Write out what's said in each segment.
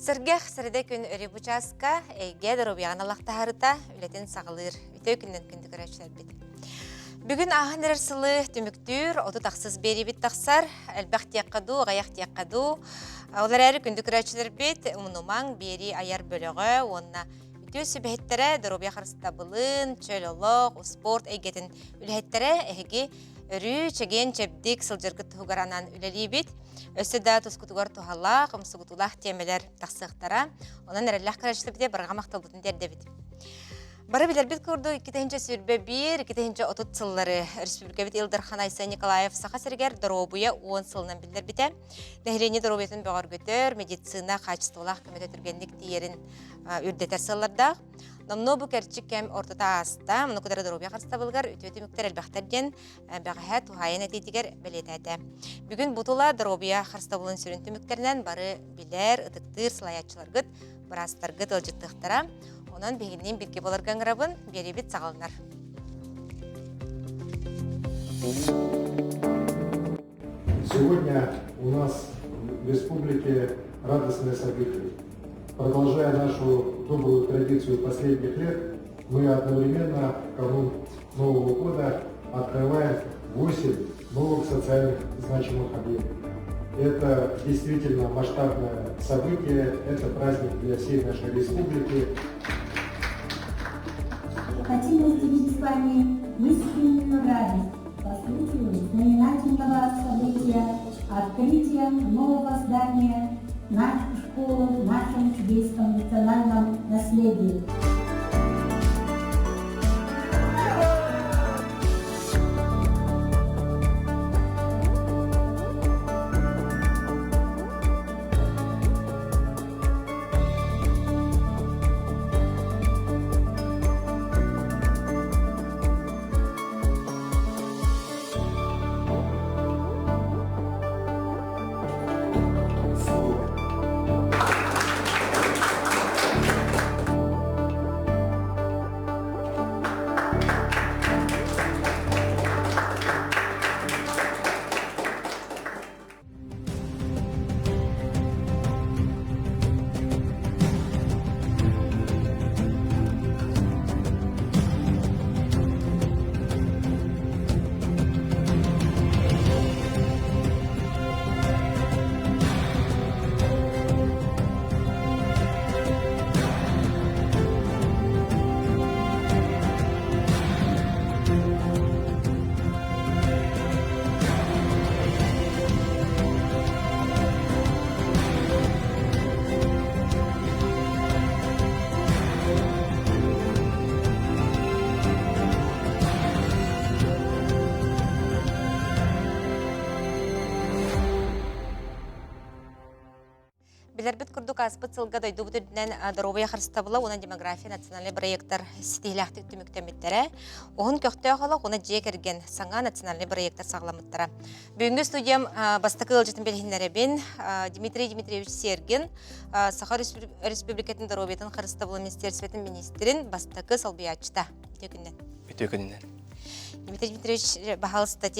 Сэргэх сэрэдэ күн өрүү бу чааска эйгэ доруобуйаҕын алахтаһарыта үлэтин саҕалыыр үтүө күнүнэн күндү көрөөччүлэрбит. Бүгүн ааһан эрэр сылы түмүктүүр 36 биэриибит тахсар. Элбэх диэххэ дуу, аҕыйах диэххэ дуу. Ол эрээри күндү көрөөччүлэрбит умнумаҥ биэрии айар бөлөҕө уонна үтүө сүбэһиттэрэ доруобуйа харыстабылын, чөл олох, успуорт эйгэтин үлэһиттэрэ эһиги өрүү чэгиэн-чэбдик сылдьаргыт туһугар анаан үлэлиибит. Өссө да тускутугар туһалаах, умсугутуулаах тиэмэлэр тахсыахтара. Онон эрэллээх көрөөччүлэрбитигэр барҕа махталбытын тиэрдэбит. Бары билэрбит курдук 2021, 2030 сыллары республикабыт Ил Дархан Айсен Николаев Саха сиригэр доруобуйа уон сылынан биллэрбитэ. Нэһилиэнньэ доруобуйатын бөҕөргөтөр, медицина хаачыстыбалаах көмөтө түргэнник тиийэрин үрдэтэр сыллардаах. Номнуо бу кэрчик кэм ортото ааста, ону кытары доруобуйа харыстабылыгар үтүө түмүктэр элбэхтэр диэн бэҕэһээ туһаайан этиитигэр бэлиэтээтэ. Бүгүн бу тула доруобуйа харыстабылын сүрүн түмүктэринэн бары билэр, ытыктыыр салайааччыларгыт, быраастаргыт ыалдьыттыахтара. Онон биһигинниин бииргэ буоларга ыҥырабын, биэриибит саҕаланар. Сегодня у нас в республике радостное событие. Продолжая нашу добрую традицию последних лет, мы одновременно в канун Нового года открываем 8 новых социальных значимых объектов. Это действительно масштабное событие, это праздник для всей нашей республики. Хотим разделить с вами искреннюю радость по случаю знаменательного события открытия нового здания нашей школы в нашем чудесном национальном наследии. Билэрбит курдук ааспыт сылга дойдубут үрдүнэн доруобуйа харыстабыла уонна демография национальнай бырайыактар ситиһиилээхтик түмүктэммиттэрэ. Уһун көхтөөх олох уонна дьиэ кэргэн саҥа национальнай бырайыактар саҕаламмыттара. Бүгүҥҥү студиям бастакы ыалдьытын билиһиннэрэбин. Дмитрий Дмитриевич Сергин, Саха Республикатын доруобуйатын харыстабылын министерствотын министрин бастакы солбуйааччыта. Үтүө күнүнэн. Үтүө күнүнэн. Дмитрий Дмитриевич, баһаалыста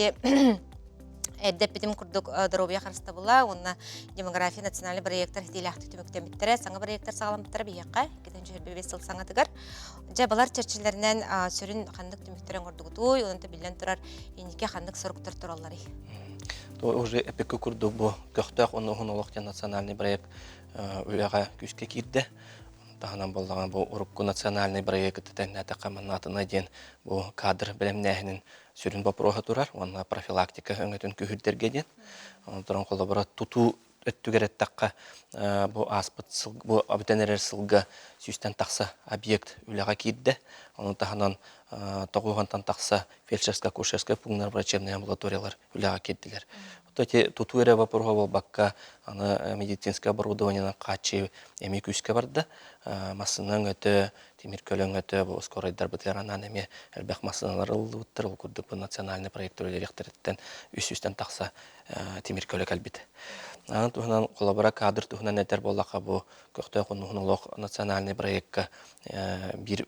эрдэ эппитим курдук доруобуйа харыстабыла уонна демография национальный проектар ситиилээхтик түмүктэммиттэрэ, саҥа проектар саҕаламмыттара биһиэхэ 2025 сыл саҥатыгар. Дьэ, балар чэрчилэринэн сүрүн ханнык түмүктэри оҥордугутуй, онон биллэн турар инники ханнык соруктар туралларый? Уже эпикки курдук бу көхтөөх уонна уһун олох диэн национальный проект үлэҕэ күүскэ киирдэ. Таһынан буоллаҕына бу урукку национальный проект тэҥнээтэххэ маннаатына диэн бу кадр бэлэмнээһинин сүрүн боппуруоһа турар уонна профилактика өҥөтүн күүһүрдэргэ диэн. Онтон холобура тутуу өттүгэр эттэххэ бу ааспыт сыл бу бүтэн эрэр сылга сүүстэн тахса объект үлэҕэ киирдэ. Ону таһынан тоҕуһантан тахса фельдшерско-акушерскай пунктар, врачебнай амбулаториялар үлэҕэ киирдилэр. Ото ити тутуу эрэ боппуруоһа буолбакка, аны медицинскэй оборудованиенан хааччыйыы эмиэ күүскэ барда. Массыына өҥөтө, тимир көлө өҥөтө бу скорайдарбытыгар анаан эмиэ элбэх массыыналар ылыллыбыттар. Ол курдук бу национальный проект үлэлиэхтэриттэн үс сүүстэн тахса тимир көлө кэлбит. Аны туһунан холобура кадр туһунан этэр буоллахха бу көхтөөх уһун олох национальный проекка биир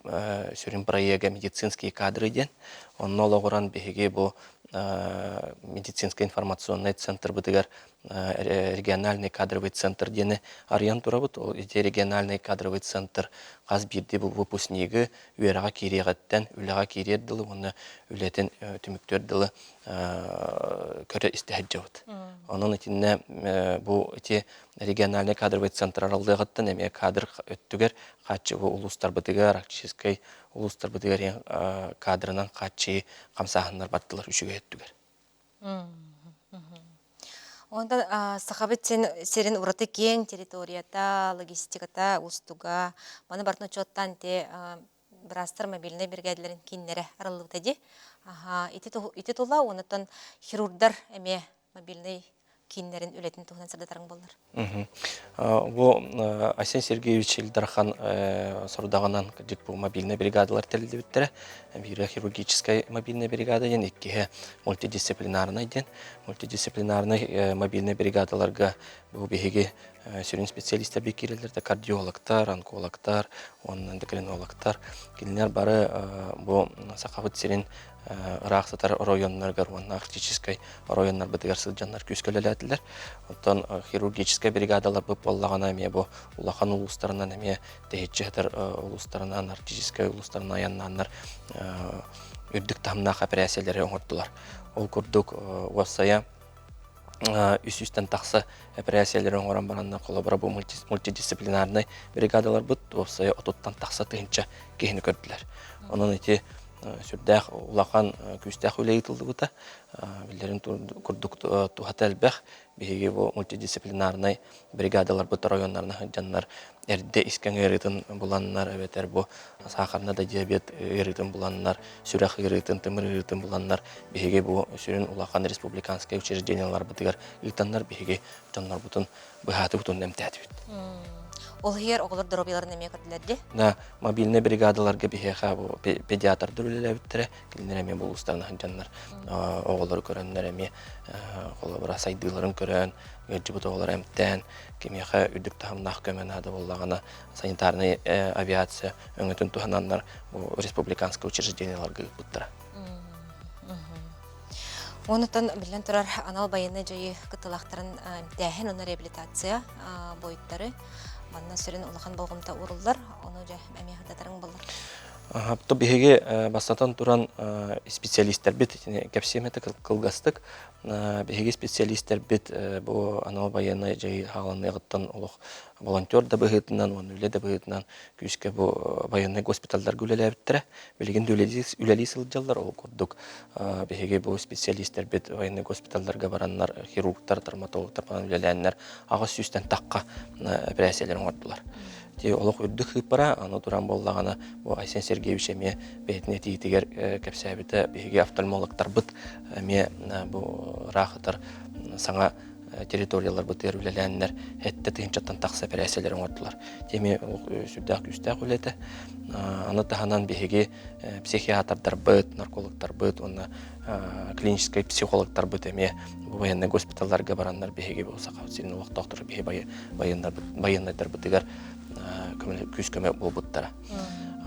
сүрүн проега медицинские кадры диэн. Онно олоҕуран биһиги бу медицинскэй информационнай центрбытыгар Региональный кадровый центр диэни арыйан турабыт. Ол ити региональный кадровый центр хас биирдии бу выпускнигы үөрэҕэ киириэҕиттэн үлэҕэ киириэр дылы уонна үлэтин түмүктүөр дылы көрө истэ сылдьабыт. Онон итиннэ бу ити региональный кадровый центр арыллыаҕыттан эмиэ кадр өттүгэр хааччы бу улуустарбытыгар арктическай улуустарбытыгар кадрынан хааччыйыы хамсааһыннар бардылар үчүгэй өттүгэр. Онтон Сахабыт сирин ураты киэҥ территорията, логистиката, уустуга, маны барытын учуоттаан ити быраастар мобильнай биригээдэлэрин кииннэрэ арыллыбыта дии. Ити тула онтон хирурдар эмиэ мобильнай кииннэрин үлэтин туһунан сырдатарыҥ буоллар. Бу Айсен Сергеевич Ил Дархан сорудаҕынан кырдьык бу мобильнай бригадалар тэриллибиттэрэ. Биирэ хирургическай мобильнай бригада диэн, иккиһэ мультидисциплинарнай диэн. Мультидисциплинарнай мобильнай бригадаларга бу биһиги сүрүн специалистар киирэллэр да кардиологтар, онкологтар уонна эндокринологтар. Кинилэр бары бу Сахабыт сирин ыраах сытар оройуоннарыгар уонна арктическай оройуоннарбытыгар сылдьаннар күүскэ үлэлээтилэр. Оттон хирургическай бригадаларбыт буоллаҕына эмиэ бу улахан улуустарынан эмиэ тэйиччи сытар улуустарынан, арктическай улуустарынан айаннааннар үрдүк таһымнаах эпэрээссийэлэри оҥордулар. Ол курдук уопсайа үс сүүстэн тахса эпэрээссийэлэри оҥорон бараннар холобура бу мультидисциплинарнай бригадаларбыт уопсайа отуттан тахса тыһыынча киһини көрдүлэр. Онон ити сүрдээх улахан күүстээх үлэ ыытыллыбыта. Биллэрин курдук туһата элбэх. Биһиги бу мультидисциплинарнай бригадаларбыт оройуоннарынан сылдьаннар эрдэ искэҥ ыарыытын буланнар эбэтэр бу саахарна да диабет ыарыытын буланнар, сүрэх ыарыытын, тымыр ыарыытын буланнар биһиги бу сүрүн улахан республиканскай учреждениеларбытыгар ыытаннар биһиги дьоннорбутун быһаатыбытын эмтээтибит. Ол иһигэр оҕолор доруобуйаларын эмиэ көрдүлэр дии? Да, мобильнай бригадаларга биһиэхэ бу педиатрдар үлэлээбиттэрэ, кинилэр эмиэ булуустарына сылдьаннар оҕолору көрөннөр эмиэ холобура сайдыыларын көрөн, ыалдьыбыт оҕолору эмтээн, кимиэхэ үрдүк таһымнаах көмө наада буоллаҕына санитарнай авиация өҥөтүн туһананнар бу республиканскай учреждениеларга ыыппыттара. Онутан биллэн турар анал байыаннай дьайыы кыттыылаахтарын эмтээһин уонна реабилитация буойуттары манна сүрүн улахан болҕомто ууруллар. Ону дьэ эмиэ сырдатарыҥ буоллар. То биһиги бастатан туран специалистэрбит кэпсиэм этэ кылгастык. Биһиги специалистэрбит бу анал байыаннай дьайыы хааланыаҕыттан олох волонтер да быһыытынан уонна үлэ да быһыытынан күүскэ бу байыаннай госпиталларга үлэлээбиттэрэ. Билигин да үлэлии сылдьаллар. Ол курдук биһиги бу специалистэрбит военный госпиталларга бараннар, хирургтар, травматологтар баран үлэлээннэр 800-тэн тахха эпэрээссийэлэри оҥордулар. Ти олох үрдүк хыыппара, аны туран буоллаҕына, бу Айсен Сергеевич эмиэ бэйэтин этиитигэр кэпсээбитэ, биһиги офтальмологтарбыт эмиэ бу ыраах ытар саҥа территорияларбытыгар үлэлээннэр сэттэ тыһыынчаттан тахса эпэрээссийэлэри оҥордулар. Теми сүрдээх күүстээх үлэтэ. Аны таһынан биһиги психиатрдарбыт, наркологтарбыт уонна клиническэй психологтарбыт эмиэ бу военнай госпиталларга бараннар биһиги бу Саха сирин олохтоохторо биһи байыаннайдарбытыгар күүс-көмө буолбуттара.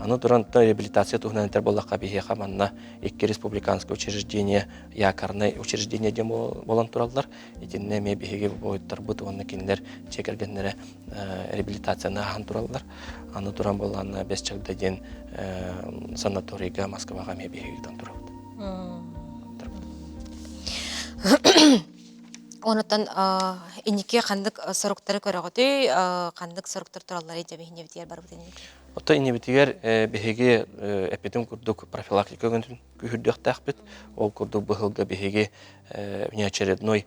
Аны туран реабилитация туһунан этэр буоллахха биһиэхэ манна икки республиканское учреждение якорнай учреждение диэн буолан тураллар. Итиннэ эмиэ биһиги буойуттарбыт уонна кинилэр дьиэ кэргэннэрэ реабилитацияны ааһан тураллар. Аны туран буоллаҕына Бэс Чагда диэн санаторийга Москваҕа эмиэ биһиги ыытан турабыт. Онуттан инники ханнык соруктары көрөҕүтүй, ханнык соруктар туралларый дьэ биһиги барыбыт инники? Оттон иннибитигэр биһиги эппитим курдук профилактика өҥөтүн күүһүрдүөхтээхпит. Ол курдук быһылга биһиги внеочередной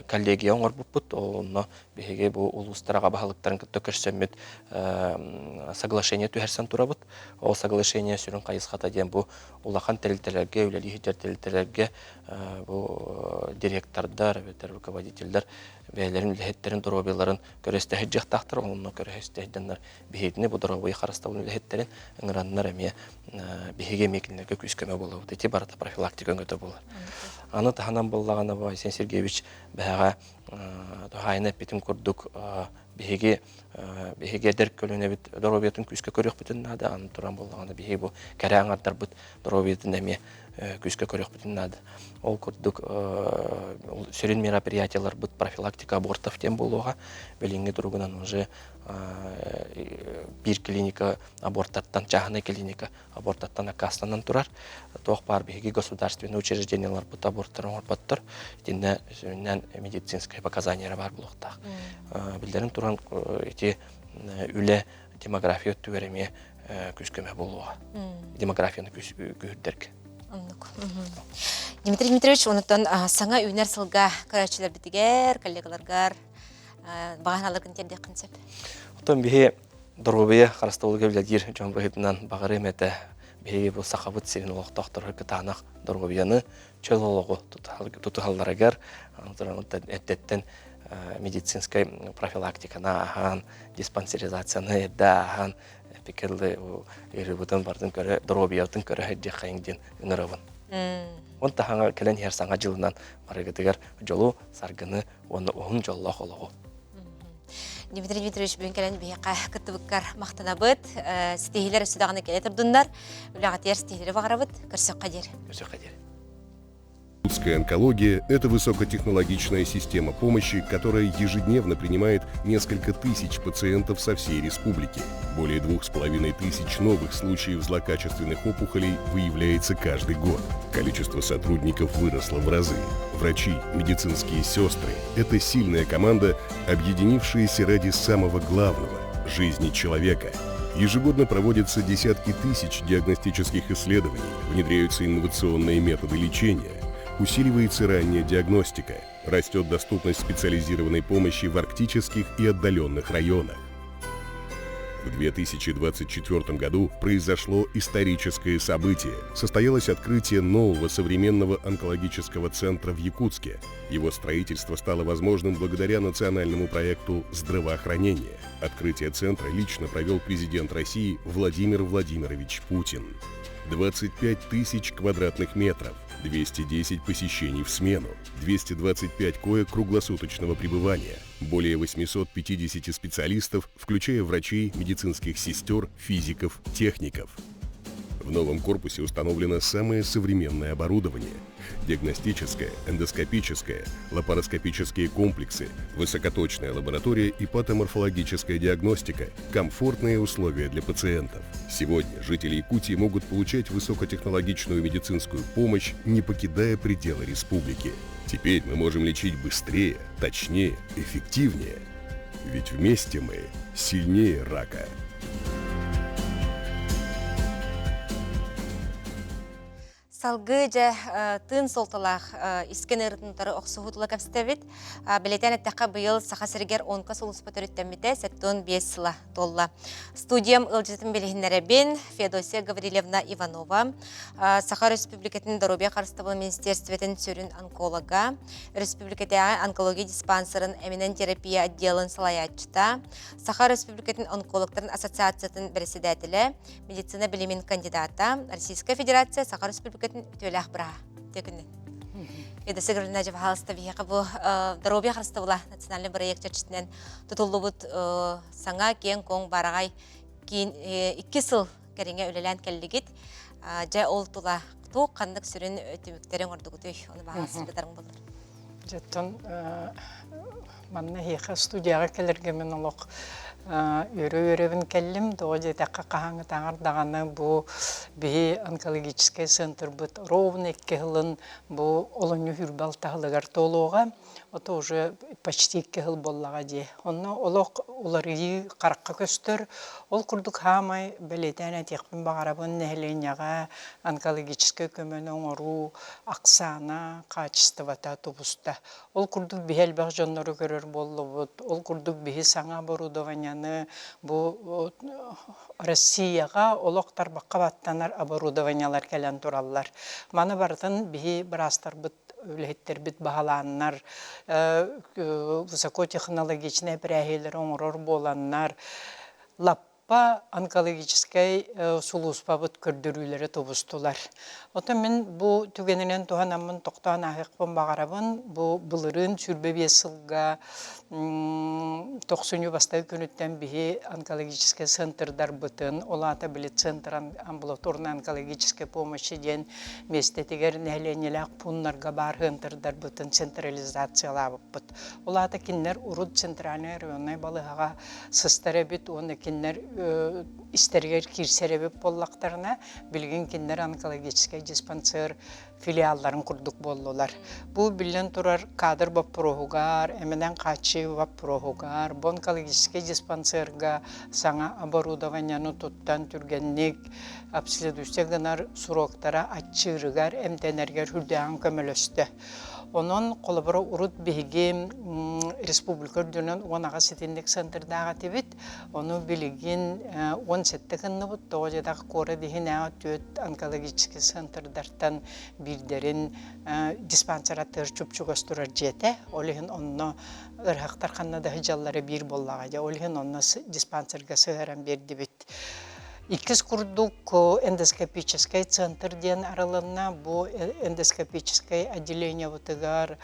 коллегия оҥорбуппут. Онно биһиги бу улуустар аҕа баһылыктарын кытта көрсөммүт соглашение түһэрсэн турабыт. Ол соглашение сүрүн хайысхата диэн бу улахан тэрилтэлэргэ, үлэлии сылдьар тэрилтэлэргэ бу директордар эбэтэр руководителлэр бэйэлэрин үлэһиттэрин доруобуйаларын көрө-истэ сылдьыахтаахтар. Онно көрө-истэ сылдьаннар биһигини бу доруобуйа харыстабылын үлэһиттэрин ыҥыраннар эмиэ биһиги эмиэ кинилэргэ күүс-көмө буолабыт. Ити барыта профилактика өҥөтө буолар. Аны таһынан буоллаҕына бу Айсен Сергеевич бэһэҕэ туһаайына эппитим курдук биһиги биһиги эдэр көлүөнэбит доруобуйатын күүскэ көрүөхпүтүн наада. Аны туран буоллаҕына биһиги бу кэрэ аҥардарбыт доруобуйатын эмиэ күүскэ көрүөхпүтүн наада. Ол курдук сүрүн мероприятияларбыт профилактика абортов диэн буолуоҕа. Билиҥҥи туругунан уже биир клиника абортаттан, чааһынай клиника абортаттан аккаастанан турар. Туох баар биһиги государственнай учреждениеларбыт аборттары оҥорботтор. Итиннэ сүрүннээн медицинскэй показаниелара баар буолуохтаах. Биллэрин туран ити үлэ демография өттүгэр эмиэ күүс-көмө буолуоҕа. Демографияны күүһүрдэргэ. Оннук. Дмитрий Дмитриевич, онуттан саҥа үүнэр сылга көрөөччүлэрбитигэр, коллегаларгар баҕаналаргын тиэрдиэххин сөп. Оттон биһи доруобуйа харыстабылга үлэлиир дьон быһыытынан баҕарыам этэ. Биһиги бу Сахабыт сирин олохтоохторо кытаанах доруобуйаны, чөл олоҕу тутуһалларыгар, эрдэттэн медицинскэй профилактиканы ааһан, диспансеризацияны эрдэ ааһан, эпикэлли ыарыыбытын бардын көрө, доруобуйабытын көрө сылдьыаххайыҥ диэн ыҥырабын. Он таһаҥа кэлэн иһэр саҥа дьылынан барыгытыгар дьолу, саргыны уонна уһун дьоллоох олоҕу. Дмитрий Дмитриевич бүгүн кэлэн биһиэхэ кыттыбыккар махтанабыт. Ситиһиилэр өссө даҕаны кэлэ турдуннар. Үлэҕитигэр ситиһиилэри баҕарабыт. Көрсөххө диэри. Көрсөххө диэри. Якутская онкология – это высокотехнологичная система помощи, которая ежедневно принимает несколько тысяч пациентов со всей республики. Более 2500 новых случаев злокачественных опухолей выявляется каждый год. Количество сотрудников выросло в разы. Врачи, медицинские сестры – это сильная команда, объединившаяся ради самого главного – жизни человека. Ежегодно проводятся десятки тысяч диагностических исследований, внедряются инновационные методы лечения, усиливается ранняя диагностика, растет доступность специализированной помощи в арктических и отдаленных районах. В 2024 году произошло историческое событие. Состоялось открытие нового современного онкологического центра в Якутске. Его строительство стало возможным благодаря национальному проекту «Здравоохранение». Открытие центра лично провел президент России Владимир Владимирович Путин. 25 тысяч квадратных метров, 210 посещений в смену, 225 коек круглосуточного пребывания, более 850 специалистов, включая врачей, медицинских сестер, физиков, техников. В новом корпусе установлено самое современное оборудование – диагностическое, эндоскопическое, лапароскопические комплексы, высокоточная лаборатория и патоморфологическая диагностика, комфортные условия для пациентов. Сегодня жители Якутии могут получать высокотехнологичную медицинскую помощь, не покидая пределы республики. Теперь мы можем лечить быстрее, точнее, эффективнее. Ведь вместе мы сильнее рака. Салгыы дьэ тыын суолталаах искэн ыарытын утары охсуһуу тула кэпсэтэбит. Бэлиэтээн эттэххэ, быйыл Саха сиригэр онко сулууспа төрүттэммитэ 75 сыла туолла. Студиям ыалдьытын билиһиннэрэбин Феодосия Гаврильевна Иванова, Саха Өрөспүүбүлүкэтин доруобуйа харыстабылын министерствотын сүрүн онколога, Өрөспүүбүлүкэтээҕи онкология диспансерын эминэн терапия отделын салайааччыта, Саха Өрөспүүбүлүкэтин онкологтарын ассоциациятын бэрэссэдээтэлэ, медицина билимин кандидата, Российская Федерация Саха Республикатын үтүөлээх бырааһа. Үтүө Федосия Гавриловна пожалуйста, биһиэхэ бу Здоровье харыстабыла национальный проект чэрчитинэн тутуллубут саҥа киэҥ-куоҥ бараҕай киин икки сыл кэриҥэ үлэлээн кэллигит. Дьэ, ол тула туох ханнык сүрүн түмүктэри оҥордугутуй? Ону баҕар сырдатарыҥ буоллар. Дьэттэн манна эһиэхэ студияҕа кэлэргэ мин олох үөрэ-үөрэбин кэллим. Тоҕо диэтэххэ хаһааҥҥытааҕар даҕаны бу биһи онкологическай центрбыт ровно икки сылын бу олунньу сүүрбэ алта сылыгар туолуоҕа. Ото уже почти икки сыл буоллаҕа дии. Онно олох уларыйыы харахха көстөр. Ол курдук хаамай бэлиэтээн этиэхпин баҕарабын нэһилиэнньэҕэ онкологическай көмөнү оҥоруу ахсаана, хаачыстыбата тубуста. Ол курдук биһи элбэх дьоннору көрөр буоллубут. Ол курдук биһи саҥа оборудованиены бу Россияҕа олох тарбахха баттанар оборудованиелар кэлэн тураллар. Маны барытын биһи быраастарбыт, үлэһиттэрбит баһылааннар, высокотехнологичнай эпэрээһийэлэри оҥорор буоланнар, лап. Лаппа онкологическай сулууспабыт көрдөрүүлэрэ тубустулар. Оттон мин бу түгэнинэн туһанаммын тохтоон ааһыахпын баҕарабын. Бу былырыын 25 сылга тохсунньу бастакы күнүттэн биһи онкологическай центрдарбытын, ол аата били Центр амбулаторной онкологической помощи диэн миэстэтигэр нэһилиэнньэлээх пууннарга баар центрдарбытын централизациялаабыппыт. Ол аата кинилэр урут центральнай районнай балыыһаҕа сыстар эбит уонна кинилэр истэригэр киирсэр эбит буоллахтарына, билигин кинилэр онкологическай диспансер филиалларын курдук буоллулар. Бу биллэн турар кадр боппуруоһугар, эминэн хааччыйыы боппуруоһугар, бу онкологическай диспансерга саҥа оборудованиены туттан түргэнник обследующай гынар сроктара аччыырыгар, эмтэнэригэр үрдээҕин көмөлөстө. Онон, холобура, урут биһиги республика үрдүнэн 18 итинник центрдаах этибит. Ону билигин 17 гынныбыт. Тоҕо диэтэх куорат иһинээҕи түөрт онкологическай центрдартан биирдэрин диспансер аттыгар чуп-чугас турар дьиэтэ. Ол иһин онно ыарыһахтар ханна да сылдьаллара биир буоллаҕа дьэ. Ол иһин онно диспансерга сыһыаран биэрдибит. Иккис курдук эндоскопическай центр диэн арылынна. Бу эндоскопическай отделениебытыгар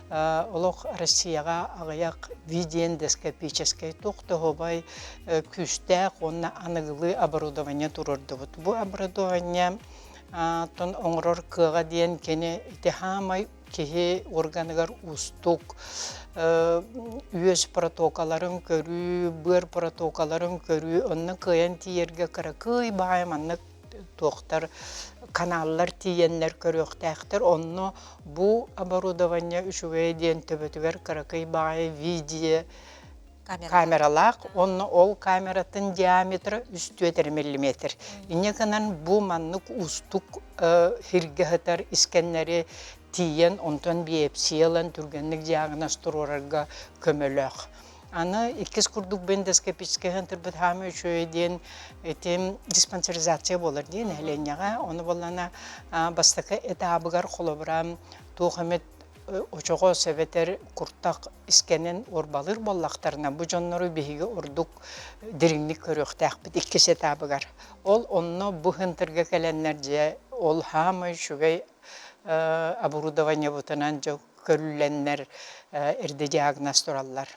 олох Россияҕа аҕыйах видеоэндоскопическай туох да оһуобай күүстээх уонна аныгылыы оборудование туруордубут. Бу оборудование тон оҥорор кыаҕа диэн кини ити хаамай киһи органыгар уустук үөс протокаларын көрүү, быар протокаларын көрүү, онно кыайан тиийэргэ кыракый баҕайы маннык туохтар каналлар тиийэннэр көрүөхтээхтэр. Онно бу оборудование үчүгэй диэн төбөтүгэр кыракый баҕайы видео камералаах уонна ол камератын диаметра 3-4 миллиметр. Инньэ гынан бу маннык уустук сиргэ сытар искэннэри тиийэн онтон биопсия ылан түргэнник диагноз туруорарга көмөлөөх. Аны иккис курдук бу эндоскопическай центрбыт хаамыы үчүгэй диэн ити диспансеризация буолар диэн нэһилиэнньэҕэ. Ону буоллана бастакы этабыгар холобура туох эмит очоҕос эбэтэр куртах искэнин уорбалыыр буоллахтарына, бу дьоннору биһиги ордук дириҥник көрүөхтээхпит иккис этабыгар. Ол онно бу центрга кэлэннэр дьэ ол хаамай үчүгэй оборудованиебытынан дьэ көрүллэннэр эрдэ диагноз тураллар.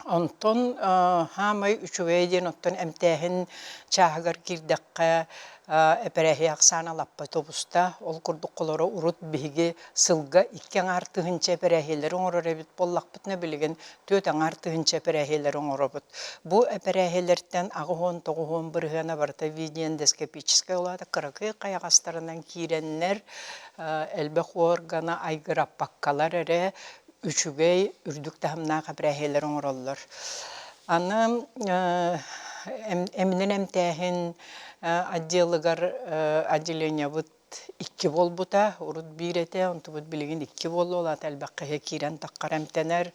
Онтон хаамай үчүгэйэ диэн оттон эмтээһин чааһыгар киирдэххэ эпэрээһийэ ахсаана лаппа тубуста. Ол курдук холоро урут биһиги сылга икки аҥаар тыһыынча эпэрээһийэлэри оҥорор эбит буоллахпытына, билигин түөрт аҥаар тыһыынча эпэрээһийэлэри оҥоробут. Бу эпэрээһийэлэртэн 89 бырыһыана барыта видеоэндоскопическай, ол аата кыракый хайаҕастарынан киирэннэр элбэх уорганы айгыраппаккалар эрэ үчүгэй, үрдүк таһымнаах эпэрээһийэлэри оҥороллор. Аны эминэн эмтээһин отделыгар отделениебыт икки буолбута. Урут биир этэ, онтубут билигин икки буолла. Ол аата элбэх киһи киирэн таххар эмтэнэр.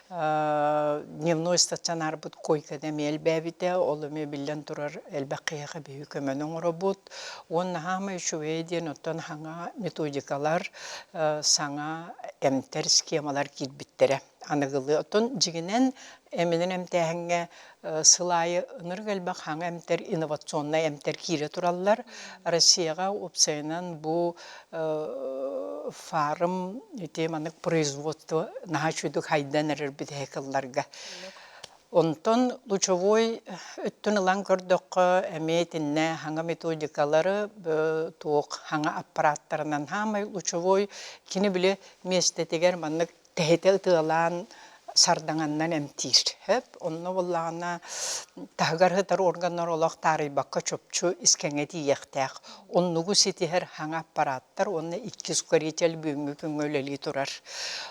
Дневной стационарбыт койкада эмиэ элбээбитэ. Ол эмиэ биллэн турар элбэх киһиэхэ биһиги көмөнү оҥоробут. Уонна хаамай үчүгэйэ диэн оттон хаҥа методикалар саҥа эмтэр схемалар киирбиттэрэ аныгылыы. Оттон дьиҥинэн эминэн эмтээһиҥҥэ сыл аайы ынырык элбэх хаҥа эмтэр, инновационнай эмтэр киирэ тураллар. Россияҕа уопсайынан бу фарм ити маннык производство наһаа үчүгдүк хайдан эрэр бүтэһик ылларга. Онтон лучевой өттүн ылан көрдөххө, эмиэ итиннэ хаҥа методикалары туох хаҥа аппараттарынан хаамай лучевой кини били миэстэтигэр маннык тэһитэ ытыалаан сардаҥаннан эмтиир. Сөп. Онно буоллаҕына таһыгар сытар органнар олох таарыйбакка чопчу искэҥҥэ тиийиэхтээх. Оннугу ситиһэр хаҥа аппараттар уонна иккис ускоритель бүгүҥҥү күҥҥэ үлэлии турар.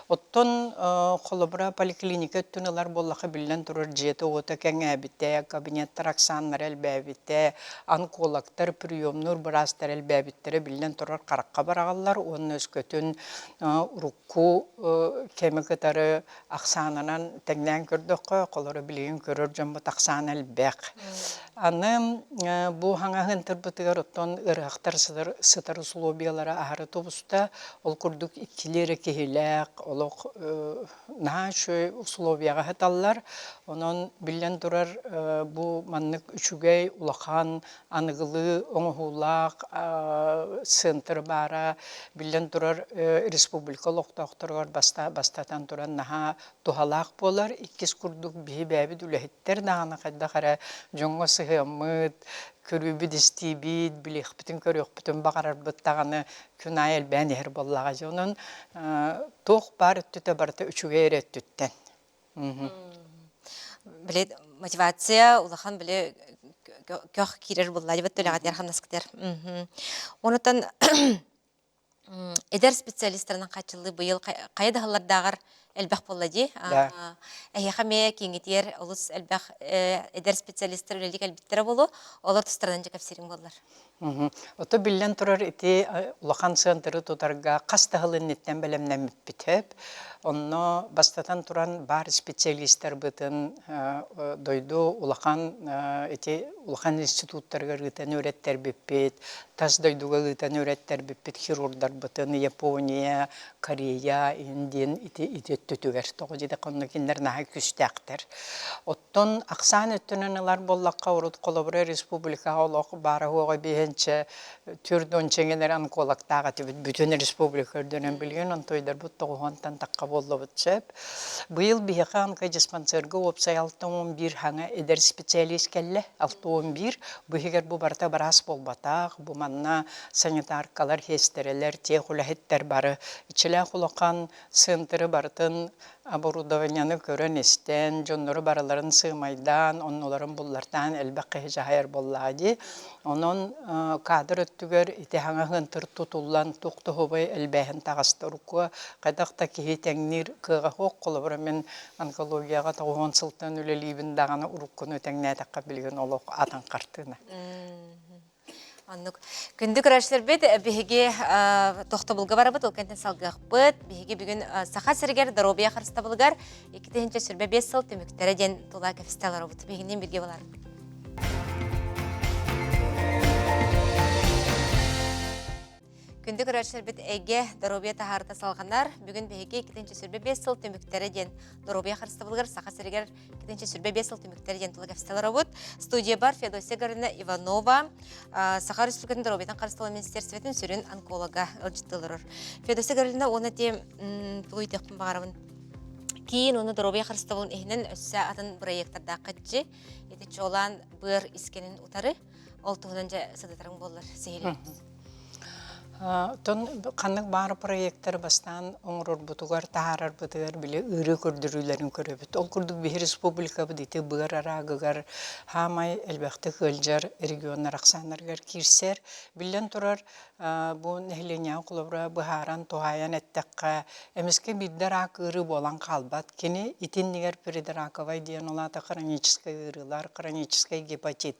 Оттон холобура поликлиника өттүн ылар буоллахха биллэн турар дьиэтэ-уота кэҥээбитэ, кабинеттар ахсааннара элбээбитэ, онкологтар, приемнуур быраастар элбээбиттэрэ биллэн турар харахха бараҕаллар уонна өскөтүн урукку кэми кытары ахсаан ахсаанынан тэҥнээн көрдөххө, холоро билигин көрөр дьоммут ахсаана элбэх. Аны бу хаҥаһын тырбытыгар оттон ыарыһахтар сытар, сытар условиялара аһары тубуста. Ол курдук иккилии эрэ киһилээх, олох наһаа үчүгэй условияҕа сыталлар. Онон биллэн турар бу маннык үчүгэй улахан аныгылыы оҥоһуулаах центр баара биллэн турар республика олохтоохторугар бастатан туран наһаа туһалаах буолар. Иккис курдук биһи бэйэбит үлэһиттэр даҕаны хайдах эрэ дьоҥҥо сыһыаммыт, көрүүбүт-истиибит, билиэхпитин-көрүөхпүтүн баҕарарбыт даҕаны күн аайы элбээн иһэр буоллаҕа дьэ. Онон туох баар өттүтэ барыта үчүгэй эрэ өттүттэн. Били мотивация улахан били көх киирэр булла дибит төлөҕөтүгэр хамнаскытыгар. Онутан эдэр специалистарынан хааччыллыы быйыл хайа да сыллардааҕар элбэх буолла дии. Эһиэхэ эмиэ кииҥҥитигэр олус элбэх эдэр специалистар үлэлии кэлбиттэрэ буолуо. Олор тустарынан дьэ кэпсиириҥ буоллар. Ото биллэн турар ити улахан сыантыры тутарга хас да сыл инниттэн бэлэмнэммиппит сөп. Онно бастатан туран баар специалистарбытын дойду улахан ити улахан институттарыгар ыытан үөрэттэрбиппит, тас дойдуга ыытан үөрэттэрбиппит хирурдарбытын Япония, Корея, Индия ити ити өттүтүгэр тоҕо диэтэххэ онно кинилэр наһаа күүстээхтэр. Оттон ахсаан өттүнэн ылар буоллахха, урут холобура республикаҕа олох баара-суоҕа биэһинчэ 40 эҥин онкологтаах этибит бүтүн республика үрдүнэн билигин онтуойдарбыт тоҕуһуонтан тахха буоллубут сөп. Быйыл биһиэхэ онкодиспансерга уопсай 61 хаҥа эдэр специалист кэллэ. 61. Бу иһигэр бу барыта быраас буолбатах. Бу манна санитаркалар, сиэстэрэлэр, тех үлэһиттэр бары иччилээх улахан центры барытын оборудованиены көрөн-истэн, дьоннору барыларын сыымайдаан, оннуларын буллартаан элбэх киһи дьаһайар буоллаҕа дии. Онон кадр өттүгэр ити хаҥа ыһыантыр тутуллан туох туһубай элбээһин таҕыста. Урукку хайдах да киһи тэҥниир кыаҕа суох. Холобура, мин онкологияҕа 90 сылтан үлэлиибин даҕаны уруккуну тэҥнээтэххэ билигин олох атын хартыына. Оннук. Күндү көрөөччүлэрбит, биһиги тохтобулга барабыт, ол кэнтэн салгыахпыт. Биһиги бүгүн Саха сиригэр доруобуйа харыстабылыгар 2025 сыл түмүктэрэ диэн тула кэпсэтэ олоробут. Биһигинниин бииргэ болар. Күндү көрөөччүлэрбит эйгэ доруобуйа таһаарыта салҕанар. Бүгүн биһиги 2025 сыл түмүктэрэ диэн доруобуйа харыстабылыгар Саха сиригэр 2025 сыл түмүктэрэ диэн тула кэпсэтэ олоробут. Студиябар Феодосия Гарина Иванова, Саха Республикатын доруобуйатын харыстабыл министерствотын сүрүн онколога ыалдьытты олорор. Феодосия Гарина уонна ти тугу ыйтыахпын баҕарабын. Киин уонна доруобуйа харыстабылын иһинэн өссө атын бырайыактардааххытчы ити чуолаан быар искэнин утары Ол туһунан дьэ сыдытарыҥ буоллар сиһилиир. Оттон ханнык баар проектары бастаан оҥорорбутугар, таһаарарбытыгар били ыарыы көрдөрүүлэрин көрөбүт. Ол курдук биһи республикабыт ити быар араагыгар хаамай элбэхтик ыалдьар регионнар ахсааннарыгар киирсэр. Биллэн турар, бу нэһилиэнньэҕэ холобура быһааран туһаайан эттэххэ, эмискэ биирдэ араак ыарыы буолан хаалбат. Кини итиннигэр предраковай диэн ол аата хроническай ыарыылар, хроническай гепатит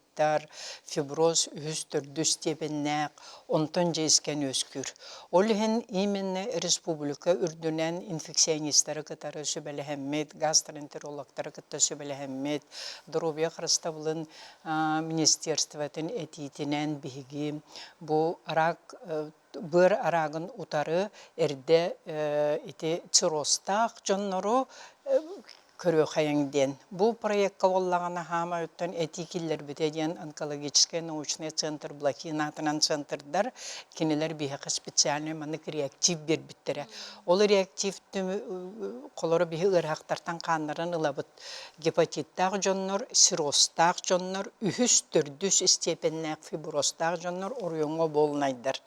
фиброз үһүс төрдүс степеннээх, онтон дьэ искэн үөскүүр. Ол иһин именно республика үрдүнэн инфекционистары кытары сүбэлэһэммит, гастроэнтерологтары кытта сүбэлэһэммит, доруобуйа харыстабылын министерствотын этиитинэн биһиги бу рак быар араагын утары эрдэ ити циррозтаах дьоннору көрүөххэйиҥ диэн. Бу проекка буоллаҕына хаамай оттон этии киллэрбитэ диэн онкологическай научный центр Блохин аатынан центрдар кинилэр биһиэхэ специальный маннык реактив биэрбиттэрэ. Ол реактив холоро биһи ыарыһахтартан хааннарын ылабыт. Гепатиттаах дьоннор, циррозтаах дьоннор, үһүс, төрдүс степеннээх фиброзтаах дьоннор оройуоҥҥа буолунайдар.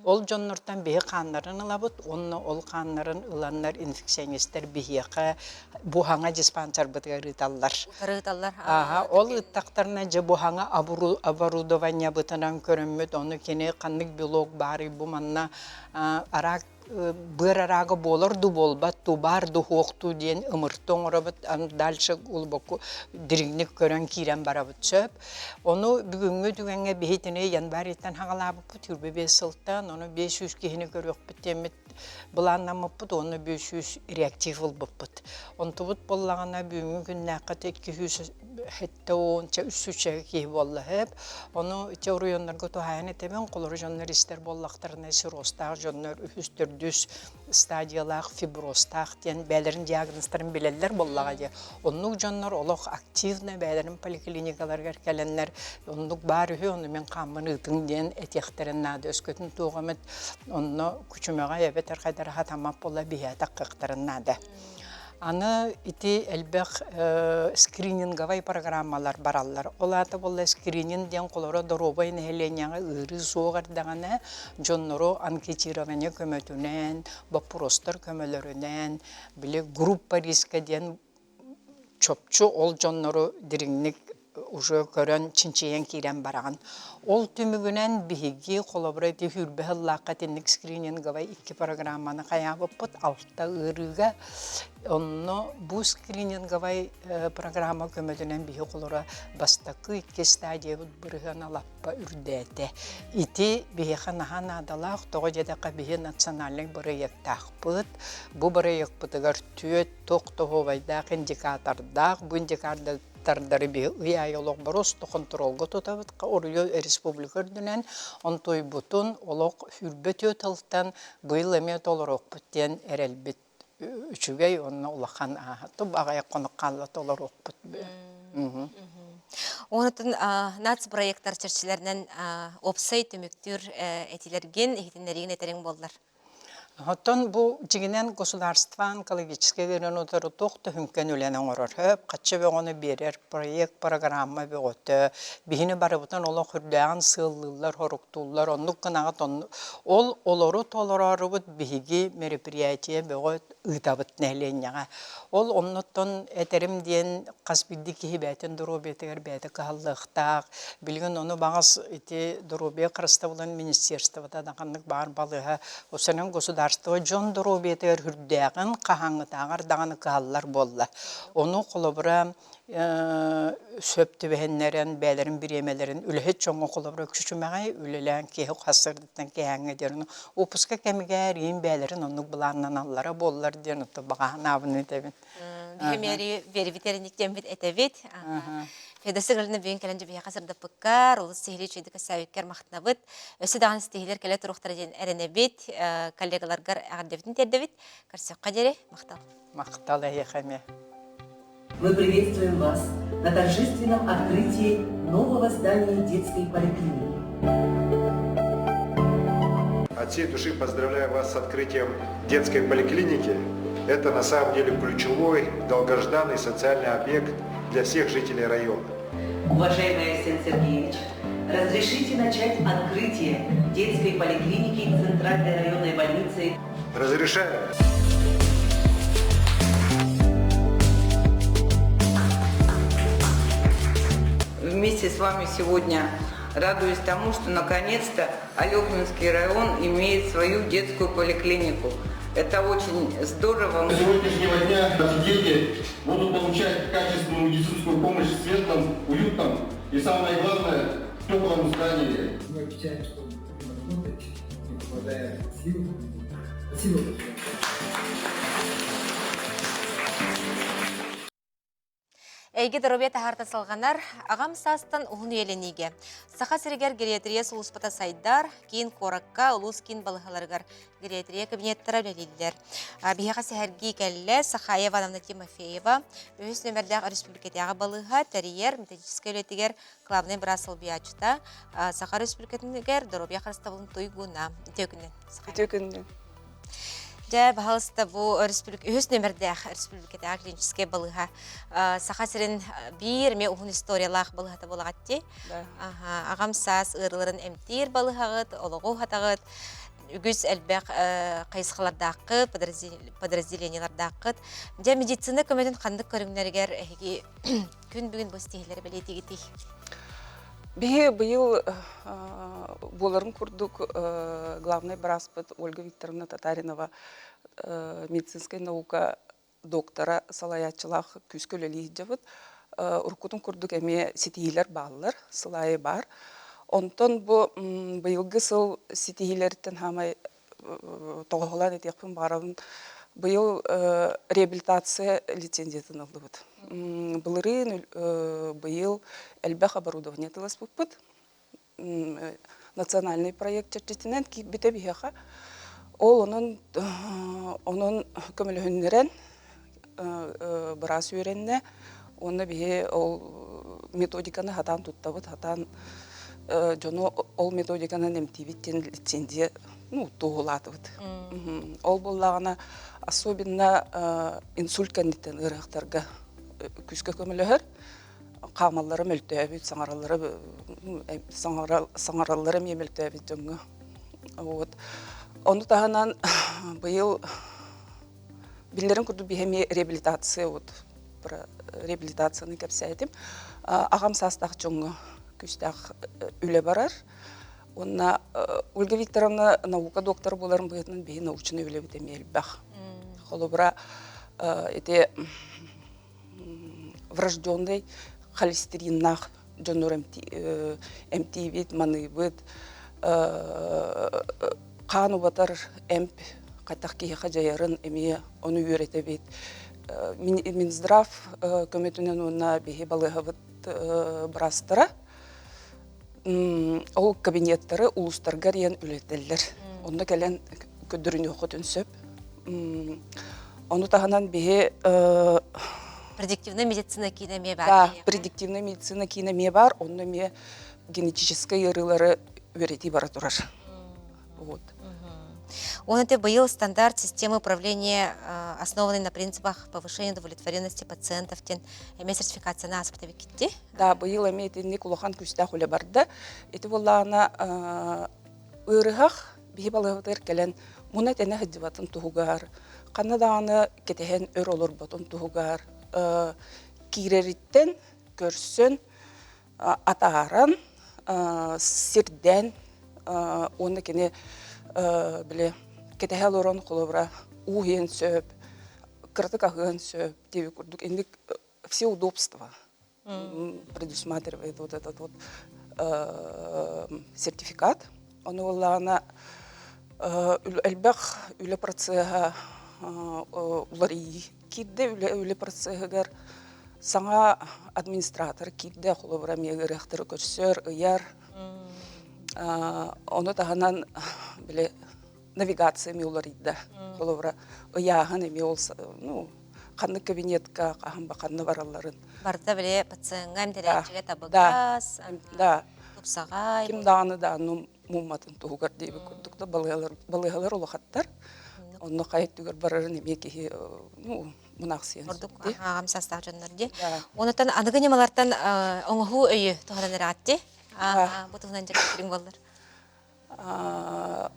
Ол дьоннортон биһи хааннарын ылабыт уонна ол хааннарын ыланнар инфекционистар биһиэхэ бу хаҥа диспансербытыгар ыыталлар. Ыыталлар. Аха, ол ыыттахтарына дьэ бу хаҥа оборудованиебытынан көрөммүт, ону кини ханнык белок баарый бу манна рак. быар араага буолар дуу буолбат дуу, баар дуу суох дуу диэн ымырты оҥоробут, аны дальше глубоко дириҥник көрөн киирэн барабыт сөп. Ону бүгүҥҥү түгэҥҥэ биһи итини январь ыйтан хаҕалаабыппыт, 25 сылтан, ону 500 киһини көрүөхпүт диэммит былааннаммыппыт уонна 500 реактив ылбыппыт. Онтубут буоллаҕына бүгүҥҥү күннээххэ 200 сэттэ уонча үс сүүсчэкэ киһи буолла сөп. Ону ити оройуоннарга туһаайан этэбин, холоро дьоннор истэр буоллахтарына циррозтаах дьоннор үһүс, төрдүс стадиялаах фиброзтаах диэн бэйэлэрин диагнозтарын билэллэр буоллаҕа дии. Оннук дьоннор олох активно бэйэлэрин поликлиникаларыгар кэлэннэр оннук баар үһү, ону мин хааммын ыытыҥ диэн этиэхтэрин наада. Өскөтүн туох эмит онно күчүмэҕэй эбэтэр хайдара хатаммат буолла биһиэтэх кыахтарын наада. Аны ити элбэх скрининговай программалар бараллар. Ол аата буолла скрининг диэн холоро доруобай нэһилиэнньэҕэ ыарыы суох эрдэҕинэ дьоннору анкетирование көмөтүнэн, боппуруостар көмөлөрүнэн, били группа риска диэн чопчу ол дьоннору дириҥник уже көрөн, чинчийэн киирэн бараҕын. Ол түмүгүнэн биһиги холобура ити сүүрбэ сыллаахха итинник скрининговай икки программаны хайаабыппыт алта ыарыыга. Онно бу скрининговай программа көмөтүнэн биһи холоро бастакы икки стадиябыт бырыһыана лаппа үрдээтэ. Ити биһиэхэ наһаа наадалаах, тоҕо диэтэххэ биһи национальнай бырайыактаахпыт. Бу бырайыакпытыгар түөрт туох тоһуобайдаах индикатордаах, бу индикатордар тардары биһи ый аайы олох боруоста хонтуруолга тутабыт оруйу республика үрдүнэн онтуйбутун олох сүүрбэ түөрт сылтан быйыл эмиэ толоруохпут диэн эрэлбит үчүгэй уонна улахан туп аҕыйах хонук хаалла толоруохпут. Онтон нацпроектар чэрчилэринэн уопсай түмүктүүр этилэргин, иһитиннэриигин этэриҥ буоллар. Оттон бу дьиҥинэн государство онкологическай ыарыыны утары туох да үҥкэн үлэни оҥорор сөп, хаччы бөҕөнү биэрэр проект, программа бөҕөтө. Биһини барыбытын олох үрдээҕин сыаллыыллар, хоруктууллар, оннук гынаҕыт ол олору толороорубут биһиги мероприятие бөҕө ыытабыт нэһилиэнньэҕэ. Ол оннуттан этэрим диэн хас биирдии киһи бэйэтин доруобуйатыгар бэйэтэ кыһаллыахтаах. Билигин ону баҕас ити доруобуйа харыстабылын министерствота да ханнык баар балыыһа осенен государство дьон доруобуйатыгар үрдээҕин хаһааҥҥытааҕар даҕаны кыһаллар буолла. Ону холобура сөп түбэһиннэрэн бэйэлэрин бириэмэлэрин үлэһит дьоҥҥо холобура күчүмэҕэй үлэлээн киһи хас сырдыттан киэһээҥҥэ диэн уоппуска кэмигэр иин бэйэлэрин оннук былааннаналлара буоллар диэн отто баҕаһынаабын этэбин. Биһимиэри биэрбит эриниктиэммит этэбит. Федоса Галина бүгүн кэлэн дьүбүһэхэ сырдаппыккар, олус сиһилии үчүгэйдик өссөөбүккэр махтанабыт. Өссө даҕаны ситиһиилэр кэлэ туруохтара диэн эрэнэбит. Коллегаларгар эҕэрдэбитин тиэрдэбит. Көрсүөххэ диэри махтал. Махтал эһиэхэ эмиэ. Мы приветствуем вас на торжественном открытии нового здания детской поликлиники. От всей души поздравляю вас с открытием детской поликлиники. Это на самом деле ключевой, долгожданный социальный объект для всех жителей района. Уважаемый Арсен Сергеевич, разрешите начать открытие детской поликлиники Центральной районной больницы. Разрешаю. Вместе с вами сегодня радуюсь тому, что наконец-то Олекминский район имеет свою детскую поликлинику. Это очень здорово. С сегодняшнего дня наши дети будут получать качественную медицинскую помощь в светлом, уютном и, самое главное, теплом здании. Мы обещаем, что будем работать, не покладая сил. Спасибо большое. Эйгэ доруобуйа таһаарта салҕанар, аҕам саастан уһун үйэлэниигэ. Саха сиригэр гериатрия сулууспата сайдар, киин куоракка, улуус киин балыыһаларыгар гериатрия кабинеттара үлэлииллэр. Биһиэхэ сэһэргии кэллэ Сахая Ивановна Тимофеева, үһүс нүөмэрдээх өрөспүүбүлүкэтээҕи балыыһа тэрийэр методическай үлэтигэр главнай быраас солбуйааччыта, Саха Өрөспүүбүлүкэтигэр доруобуйа харыстабылын туйгуна. Үтүө күнүнэн. Үтүө күнүнэн. Дьэ, баһалыста бу өрөспүүбүлүкэ үһүс нүөмэрдээх өрөспүүбүлүкэтээҕи клиническэй балыыһа Саха сирин биир эмиэ уһун историялаах балыыһата буолаҕыт дии. Аҕам саас ыарыыларын эмтиир балыыһаҕыт, олоҕу уһатаҕыт, үгүс элбэх хайысхалардааххыт, подразделениелардааххыт. Дьэ, медицина көмөтүн ханнык көрүҥнэригэр эһиги күн бүгүн бу ситиһиилэри бэлиэтиигитий? Биһи быйыл буоларын курдук главнай бырааспыт Ольга Викторовна Татаринова медицинскэй наука доктора салайааччылаах күүскэ үлэлии сылдьабыт. Уруккутун курдук эмиэ ситиһиилэр бааллар, сыл аайы баар. Онтон бу быйылгы сыл ситиһиилэриттэн хаамай тоҕоһулаан этиэхпин баҕарабын. Быйыл реабилитация лицензиятын ыллыбыт. Былырыын быйыл элбэх оборудование тыласпыппыт. Национальный проект чэрчитинэн киирбитэ биһиэхэ. Ол онон онон көмөлөһүннэрэн быраас үөрэннэ уонна биһи ол методиканы хатаан туттабыт, хатаан дьону ол методиканан эмтиибит диэн лицензия ну, туоһулаатыбыт. Ол буоллаҕына особенно инсульт кэнниттэн ыарыһахтарга күүскэ көмөлөһөр. Хаамаллара мөлтөөбүт, саҥараллара саҥараллара эмиэ мөлтөөбүт дьоҥҥо. Вот. Ону таһынан быйыл Биллэрин курдук биһи эмиэ реабилитация вот про реабилитацияны кэпсээтим. Аҕам саастаах дьоҥҥо күүстээх үлэ барар. Уонна Ольга Викторовна наука доктора буоларын быһыытынан биһи научнай үлэбит эмиэ элбэх. Холобура, ити врожденный холестериннаах дьоннор эмтиибит, маныыбыт, хаан убатар эмп хайдах киһиэхэ дьайарын эмиэ ону үөрэтэбит. Минздрав көмөтүнэн уонна биһи балыыһабыт быраастара ол кабинеттары улуустарга эрийэн үлэтэллэр. Онно кэлэн көрдөрүнүөххүтүн сөп. Ону таһынан биһи Предиктивная медицина киинэ эмиэ баар. Да, предиктивная медицина киинэ эмиэ баар. Онно эмиэ генетическэй ыарыылары үөрэтии бара турар. Вот. Он это быйыл стандарт системы управления, основанный на принципах повышения удовлетворенности пациентов диэн эмиэ сертификацияны ааспыт эбиккитти. Да, быйыл эмиэ итинник улахан күүстээх үлэ барда. Ити буоллаҕына ыарыһах биһи балыһабытыгар кэлэн муна тэнэ сылдьыбатын туһугар, ханна даҕаны кэтэһэн өр олорботун туһугар киирэриттэн көрсөн атааран, сирдээн уонна кини били кэтэһэ олорон холобура уу иһиэн сөп, кыратык аһыан сөп диэбит курдук инник все удобства предусматривает вот этот вот сертификат. Ону буоллаҕына элбэх үлэ процеһа уларыйыы киирдэ үлэ үлэ процеһыгар саҥа администратор киирдэ холобура эмиэ ыарыһахтары көрсөр ыйар ону таһынан били навигация эмиэ уларыйда холобура ыйааһын эмиэ ол ну ханнык кабинетка хаһан ханна баралларын барыта били пациеҥҥа эмтэнээччигэ табыгас да тупсаҕай ким даҕаны да ну мумматын туһугар диэбит курдук да балыыһалар балыыһалар улахаттар онно хайа өттүгэр барарын эмиэ киһи ну мунаахсыйан ордук аҕам саастаах дьоннор дии онутан аныгы ньымалартан оҥоһуу өйү туһанан эрэҕитти бу туһунан дьэ буоллар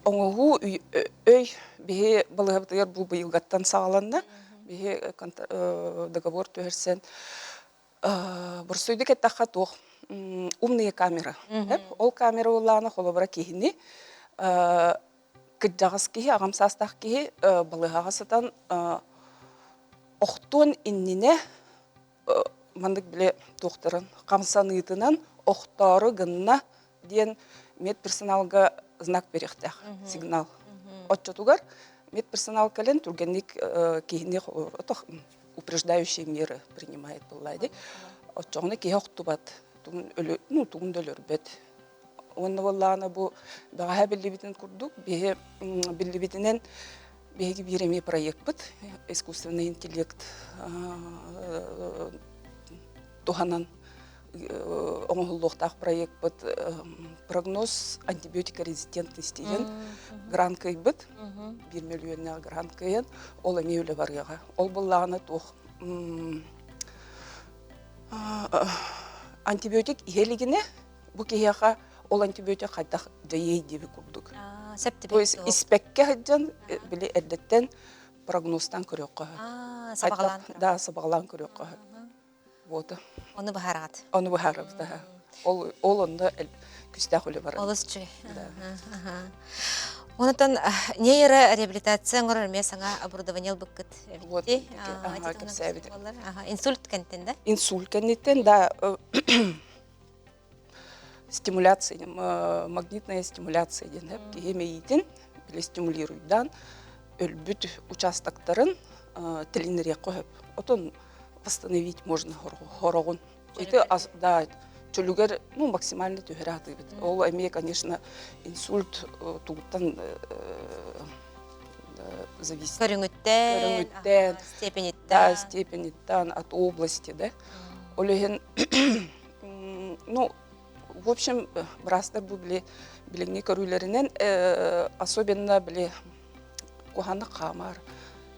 оҥоһуу өй биһи балыыһабытыгар бу быйылгаттан саҕаланна биһи договор түһэрсэн Борсуйдук эттэххэ туох умные камера. Ол камера буоллаҕына холобура киһини кырдьаҕас киһи, аҕам саастаах киһи балыыһаҕа сытан охтуон иннинэ маннык били туохтарын хамсаныытынан охтоору гынна диэн медперсоналга знак бериэхтээх сигнал. Оччотугар медперсонал кэлэн түргэнник киһини упреждающие меры принимает буолла дии. Оччоҕуна киһи охтубат, тугун өлө, ну, тугун да өлөрбөт. Уонна буоллаҕына бу бэҕэһээ биллибитин курдук, биһи биллибитинэн биһиги биир эмиэ проекпыт искусственный интеллект туһанан оҥоһуллуохтаах проекпыт прогноз антибиотикорезистентности диэн грант кыайбыт биир мөлүйүөннээх грант кыайан ол эмиэ үлэ барыаҕа ол буоллаҕына туох антибиотик иһэ илигинэ бу киһиэхэ ол антибиотик хайдах дьайыай диэбит курдук то есть испэккэ сылдьан били эрдэттэн прогнозтаан көрүөххэ сабаҕалаан да сабаҕалаан көрүөххэ Вот. Ону быһаараҕыт. Ону быһаарабыт, аха. Ол ол онно күстээх үлэ барар. Олус үчүгэй. Онтон нейрореабилитация оҥорор эмиэ саҥа оборудование ылбыккыт эбит. Кэпсээбит. Инсульт кэнниттэн да? Инсульт кэнниттэн да стимуляция, магнитная стимуляция диэн киһи мэйиитин били стимулируйдаан өлбүт участоктарын тилиннэриэххэ сөп. Отон восстановить можно хороҕун. Ити да чөлүгэр ну максимально түһэрэ сатыыбыт. Ол эмиэ, конечно, инсульт тугуттан зависит. Көрүҥүттэн, Көрүҥүттэн, степениттэн. Да, степениттэн, от области, да. Ол иһин ну, в общем, быраастар бу били билиҥҥи көрүүлэринэн особенно били куһаҕаннык хаамар,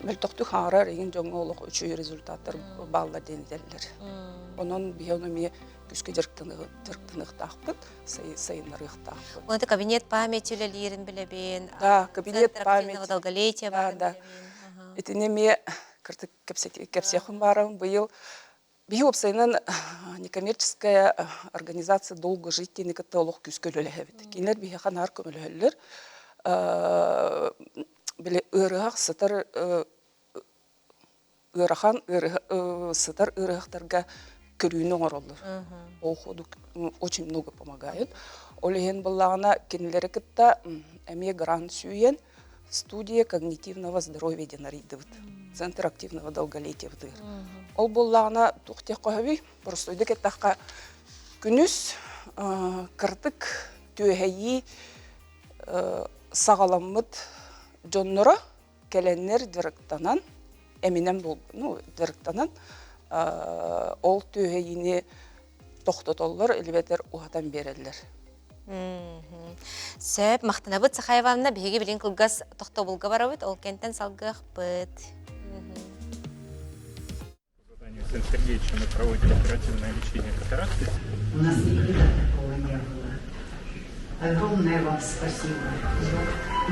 мөлтөхтүк хаҥарар игин дьоҥҥо олох үчүгэй результаттар бааллар диэн этэллэр. Онон биһи ону эмиэ күүскэ дьарыктаныахтаахпыт, сайыннарыахтаахпыт. Оны кабинет памяти үлэлиирин билэбин. Да, кабинет памяти. Долголетия Да, да. Итини эмиэ кыртык кэпсиэхпин баарым. Быйыл Биһи уопсайынан некоммерческая организация «Долго жить» диэни кытта олох күүскэ үлэлэһэбит. Кинилэр биһиэхэ наар көмөлөһөллөр. Били ыарыһах сытар ыарахан сытар ыарыһахтарга көрүүнү оҥороллор. Ол ходу очень много помогают. Ол иһин буоллаҕына кинилэри кытта эмиэ грант сүүйэн студия когнитивного здоровья диэн арыйдыбыт. Центр активного долголетия бытыгар. Ол буоллаҕына туох диэххэ сөбүй? Простойдук эттэххэ, күнүс кырдык түөһэйии саҕаламмыт дьонноро кэлэннэр дьарыктанан, эминэн ну, дьарыктанан ол түөһэйиини тохтотоллор, элбэтэр уһатан биэрэллэр. Сөп, махтанабыт Саха Ивановна, биһиги билин кылгас тохтобулга барабыт, ол кэнтэн салгыахпыт. Александр Сергеевича мы проводим оперативное лечение катаракты. У нас никогда такого не было. Огромное вам спасибо.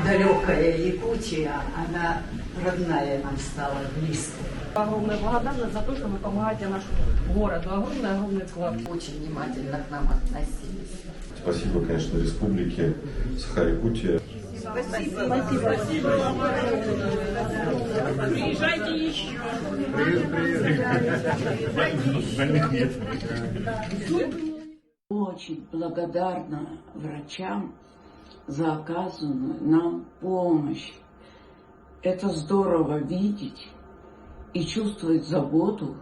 Далекая Якутия, она родная нам стала, близкая. Огромная благодарность за то, что вы помогаете нашему городу. Огромный-огромный вклад. Очень внимательно к нам относились. Спасибо, конечно, Республике Саха-Якутия. Спасибо. Спасибо. Спасибо. Приезжайте еще. Больных нет. Очень благодарна врачам за оказанную нам помощь. Это здорово видеть и чувствовать заботу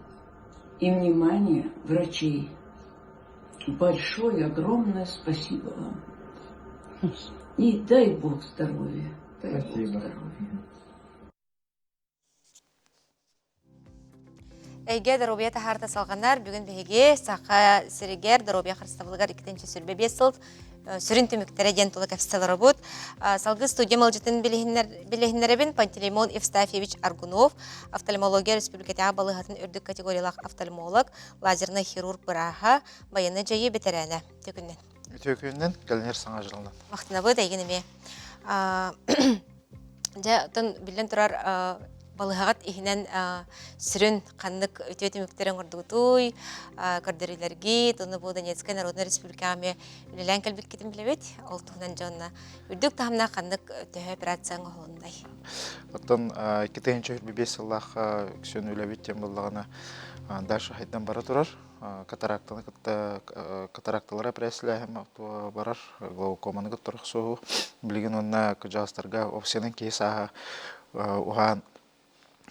и внимание врачей. Большое, огромное спасибо вам. И дай Бог здоровья. Дай спасибо. Бог здоровья. Эйгэ доруобуйа таһаарта салҕанар. Бүгүн биһиги Саха сиригэр доруобуйа харыстабылыгар иккитинчи сүрбэ биэс сыл сүрүн түмүктэрэ диэн тула кэпсэтэлэробут. Салгыы студия малдьытын билиһиннэрэбин Пантелеймон Евстафьевич Аргунов, офтальмология республикатааҕы балыыһатын үрдүк категориялаах офтальмолог, лазернай хирург бырааһа, байыаннай дьайыы бэтэрээнэ. Үтүө күнүнэн. Үтүө күнүнэн, кэлинэр саҥа дьылынан. Махтанабыт эйигин эмиэ. Дьэ, оттон биллэн турар балыһаҕыт иһинэн сүрүн ханнык үтүө түмүктэри оҥордугутуй, көрдөрүүлэргит, уонна бу Донецкай Народнай Республикаҕа эмиэ үлэлээн кэлбиккитин билэбит. Ол туһунан дьонно үрдүк таһымнаах ханнык төһө операция оҥоһулуннай? Оттон 2025 сыллаах үксүн үлэбит диэн буоллаҕына дальше хайдан бара турар. Катарактаны кытта катаракталара пресслээһин барар, глаукоманы кытта охсуһуу. Билигин уонна кыдьаастарга опциянан киһи сааһа уһаан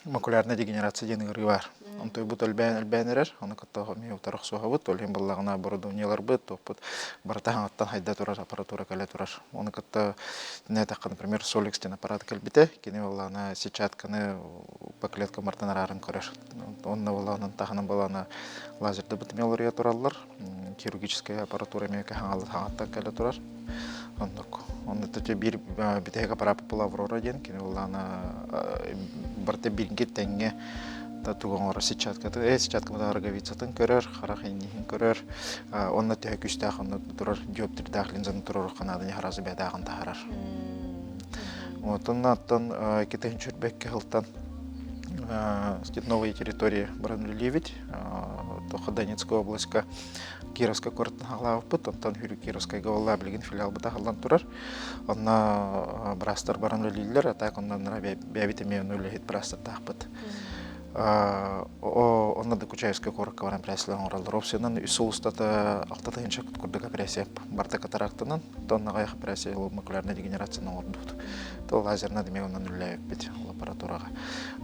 макулярная дегенерация диэн ыарыы баар. Онтуйбут элбээн элбээн эрэр, ону кытта эмиэ утары охсуһабыт, ол иһин буоллаҕына оборудованиеларбыт, туохпут барыта хаҥаттан хайда турар, аппаратура кэлэ турар. Ону кытта эттэххэ, например, Solix диэн аппарат кэлбитэ, кини буоллаҕына сетчатканы по клеткам мартан арааран көрөр. Онно буоллаҕына таһынан буоллаҕына лазердабыт эмиэ уларыйа тураллар. Хирургическая аппаратура эмиэ хаҥаттан кэлэ турар. Оннук. Онно биир бүтэһик аппарат була Аврора диэн кини буоллаҕына барыта бииргэ тэҥҥэ тугу оҥорор сетчаткатын, сетчаткабыт роговицатын көрөр, харах инниһин көрөр, онно төһө күүстээх онно турар диоптрдаах линзаны турар ханааданы харазы бэдааҕын таһарар. Отон оттон китин чүрбэккэ хылтан. Новые территории баран үлэлиибит. Тоха Донецкая областька Кировскай куораттан хаалаабыппыт. Онтон Хүрү Кировскайга буолла билигин филиалбыт аһыллан турар. Онно быраастар баран үлэлииллэр. А так онно бэйэбит эмиэ үлэһит быраастардаахпыт. Онно Докучаевскай куоракка баран операциялар оҥороллор. Опциянан үс сыл устата 6 тыһыынча курдук операция барыта катарактанан, тоннаҕа операция макулярная дегенерацияны оҥордубут. То лазерна эмиэ онон үлэлээбиппит лабораторияҕа.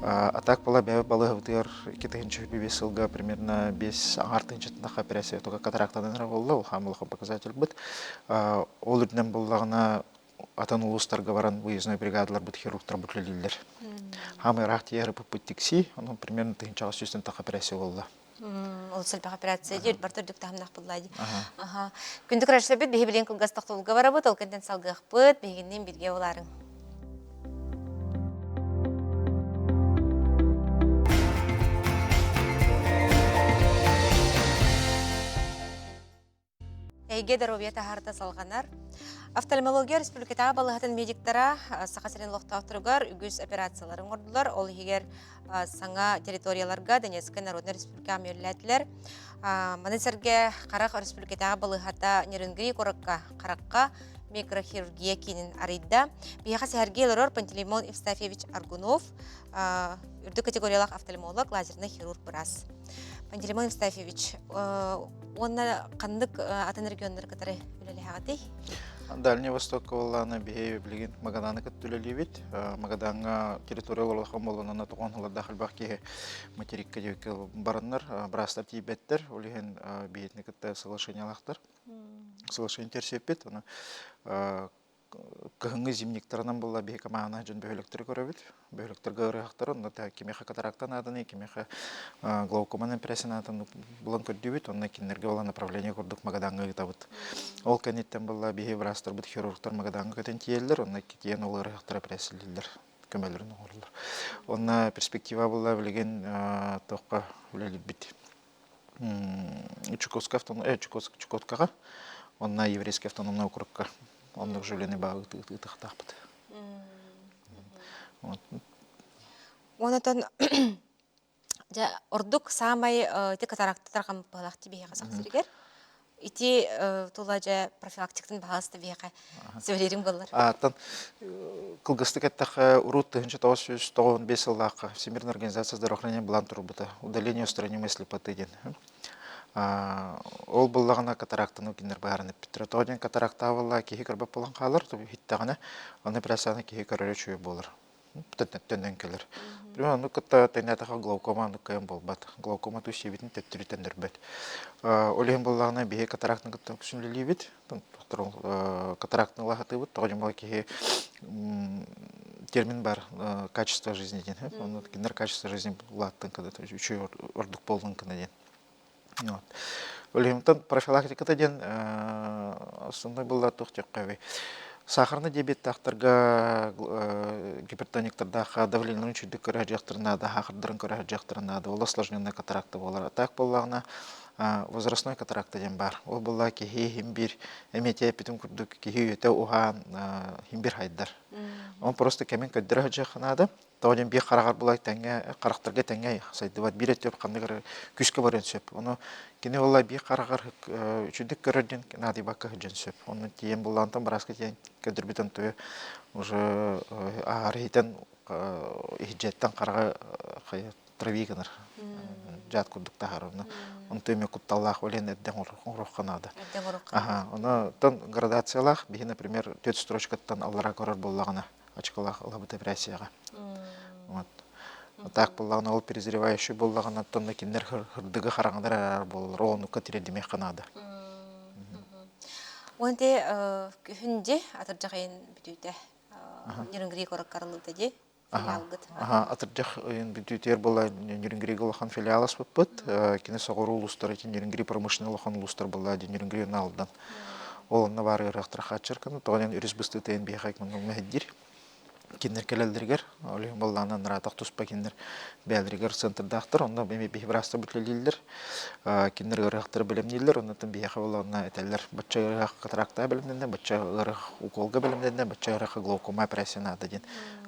А так была бэйэ балыыһабытыгар 2005 сылга примерно 5 аҥаар тыһыынчаттан операция только катарактанан эрэ буолла, улахан улахан показатель быт. Ол үрдүнэн буллаҕына атын улуустарга баран выездной бригадаларбыт хирургтарбыт үлэлииллэр. Хаамай ыраах тиийэр ыппыт тиксии, онон примерно тыһыынчаҕа сүүстэн тахха операция буолла. Ол сэлбэх операция дии, барыта үрдүк таһымнаах буолла дии. Аха. Күндү көрөөччүлэрбит, биһи билигин кылгас тохтобулга барабыт, ол кэнтэн салгыахпыт, биһигинниин бииргэ буолаарыҥ. Эйгэ доруобуйа таһаарыта салҕанар. Офтальмология республикатааҕы балыыһатын медиктара Саха сирин олохтоохторугар үгүс операциялары оҥордулар. Ол иһигэр саҥа территорияларга Донецкай Народнай Республикаҕа мүөллээтилэр. Маны сэргэ Харах республикатааҕы балыыһата Нерюнгри куоракка харахха микрохирургия киинин арыйда. Биһиэхэ сэһэргии олорор Пантелеймон Евстафьевич Аргунов, үрдүк категориялаах офтальмолог, лазерный хирург быраас. Пантелеймон Евстафьевич, уонна ханнык атын регионнары кытары үлэлэһэҕитий? Дальний Востокка буоллаҕына биһи билигин Магаданы кытта үлэлиибит. Магадаҥҥа территория улахан буоллаҕына тоҕон ылардаах элбэх киһи материкка диэки бараннар, быраастар тиийбэттэр. Ол иһин биһитини кытта соглашениялаахтар. Соглашение тэрсиэппит. Аны кыһыҥҥы зимниктарынан буолла биһи команда дьон бөһүөлэктэри көрөбүт. Бөһүөлэктэргэ ыарыһахтар, онно кимиэхэ катарактан аатыный, кимиэхэ глаукоманан операция аатын булан көрдүүбүт, онно кинилэргэ буолан направление курдук Магадаҥҥа ыытабыт. Ол кэнниттэн буолла биһи быраастарбыт, хирургтар Магадаҥҥа көтөн тиийэллэр, онно тиийэн ол ыарыһахтар операциялыыллар, көмөлөрүн оҥороллор. Онно перспектива буолла билигин туохха үлэлиирбит. Чукотска Чукоткаҕа, онно Еврейский автономный округка оннук жилени баа ыытыахтаахпыт. Онотон дьэ ордук саамай ити катаракта тарҕаммыт быһалаах биһиэхэ сах сиригэр ити тула дьэ профилактикатын баһаалыста биһиэхэ сүбэлиириҥ буоллар. Ааттан кылгастык эттэххэ, урут 1995 сыллаахха Всемирная организация здравоохранения былаан турбута удаление устранимой слепоты диэн. Ол буллаҕына катарактаны кинилэр быһааран эппиттэрэ. Тоҕо диэн катарактаабалла киһи көрбөт буолан хаалар, иһиттэҕинэ, аны операцияны киһи көрөрө үчүгэй буолар. Төннөн кэлэр. Примерно оннук кытта тэҥнээтэххэ глаукома оннук кыайан буолбат. Глаукома тус сиэбитин төттөрү төннөрбөт. Ол иһин буоллаҕына биһи катарактаны кытта үксүн үлэлиибит. Катарактаны ыла сатыыбыт. Тоҕо диэн киһи термин бар качество жизни диэн. Онно кинилэр качество жизни улааттын кына үчүгэй ордук буоллун кына диэн. Вот. Ол иһин профилактиката диэн основной была туох диэххэ Сахарный диабеттаахтарга, гипертониктардаахха давлениеларын үчүгдүк көрө сылдьыахтарын наада, саахардарын көрө сылдьыахтарын наада. Ол осложненная катаракта буолар. А так буоллаҕына возрастной катаракта диэн баар. Ол буолла киһи иһин биир эмиэ эппитим курдук киһи үйэтэ уһаан иһин биир хайдар. Он просто кэмин көрдөрө сылдьыахха наада. Тоҕо диэн биир хараҕар булай тэҥҥэ харахтарга тэҥҥэ сайдыбат биир өттүгэр ханнык эрэ күүскэ барыан сөп. Ону кини буолла биир хараҕар үчүгдүк көрөр диэн наадыйбакка сылдьан сөп. Онно тиийэн буллаантан бырааска тиийэн көрдөрбүтэн туйа уже аһары иһитэн иһдьэттэн хараҕы хайа трави гынар дьаат курдук таһаар онно онто эмиэ кутталлаах ол иһин эрдэ оҥоруохха наада. Аха, ону тон градациялаах биһи например төрт строчкаттан аллара көрөр буоллаҕына очколаах ылабыт операцияҕа. Вот. Так буоллаҕына ол перезревающий буоллаҕына оттон кинилэр хырдыгы хараҥалар араар буолаллар ол оннукка тириэрдимиэххэ наада. Уон те күһүн ди атырдьах ыйын бүтүүтэ Нерюнгри куоракка ди филиалгыт. Атырдьах ыйын бүтүүтүгэр буолла Нерюнгрига улахан филиал аспыппыт. Кини соҕуруу улуустар ити Нерюнгри промышленный улахан улуустар буолла Нерюнгри Алдан. Ол онно баар ыарахтара хааччар гына тоҕо диэн өрүс быстыытыйан биһиэхэ мэһэйдиир. Кинилэр кэлэллэригэр, ол иһин буоллаҕына ыраатах туспа кинилэр бэйэлэригэр центрдаахтар, онно эмиэ биһи быраастар үлэлииллэр, кинилэр ыарыһахтары бэлэмнииллэр, оннуттан биһиэхэ буоллаҕына этэллэр, бачча ыарыһах катарактаҕа бэлэмнэннэ, бачча ыарыһах уколга бэлэмнэннэ, бачча ыарыһахха глаукома операция наада диэн.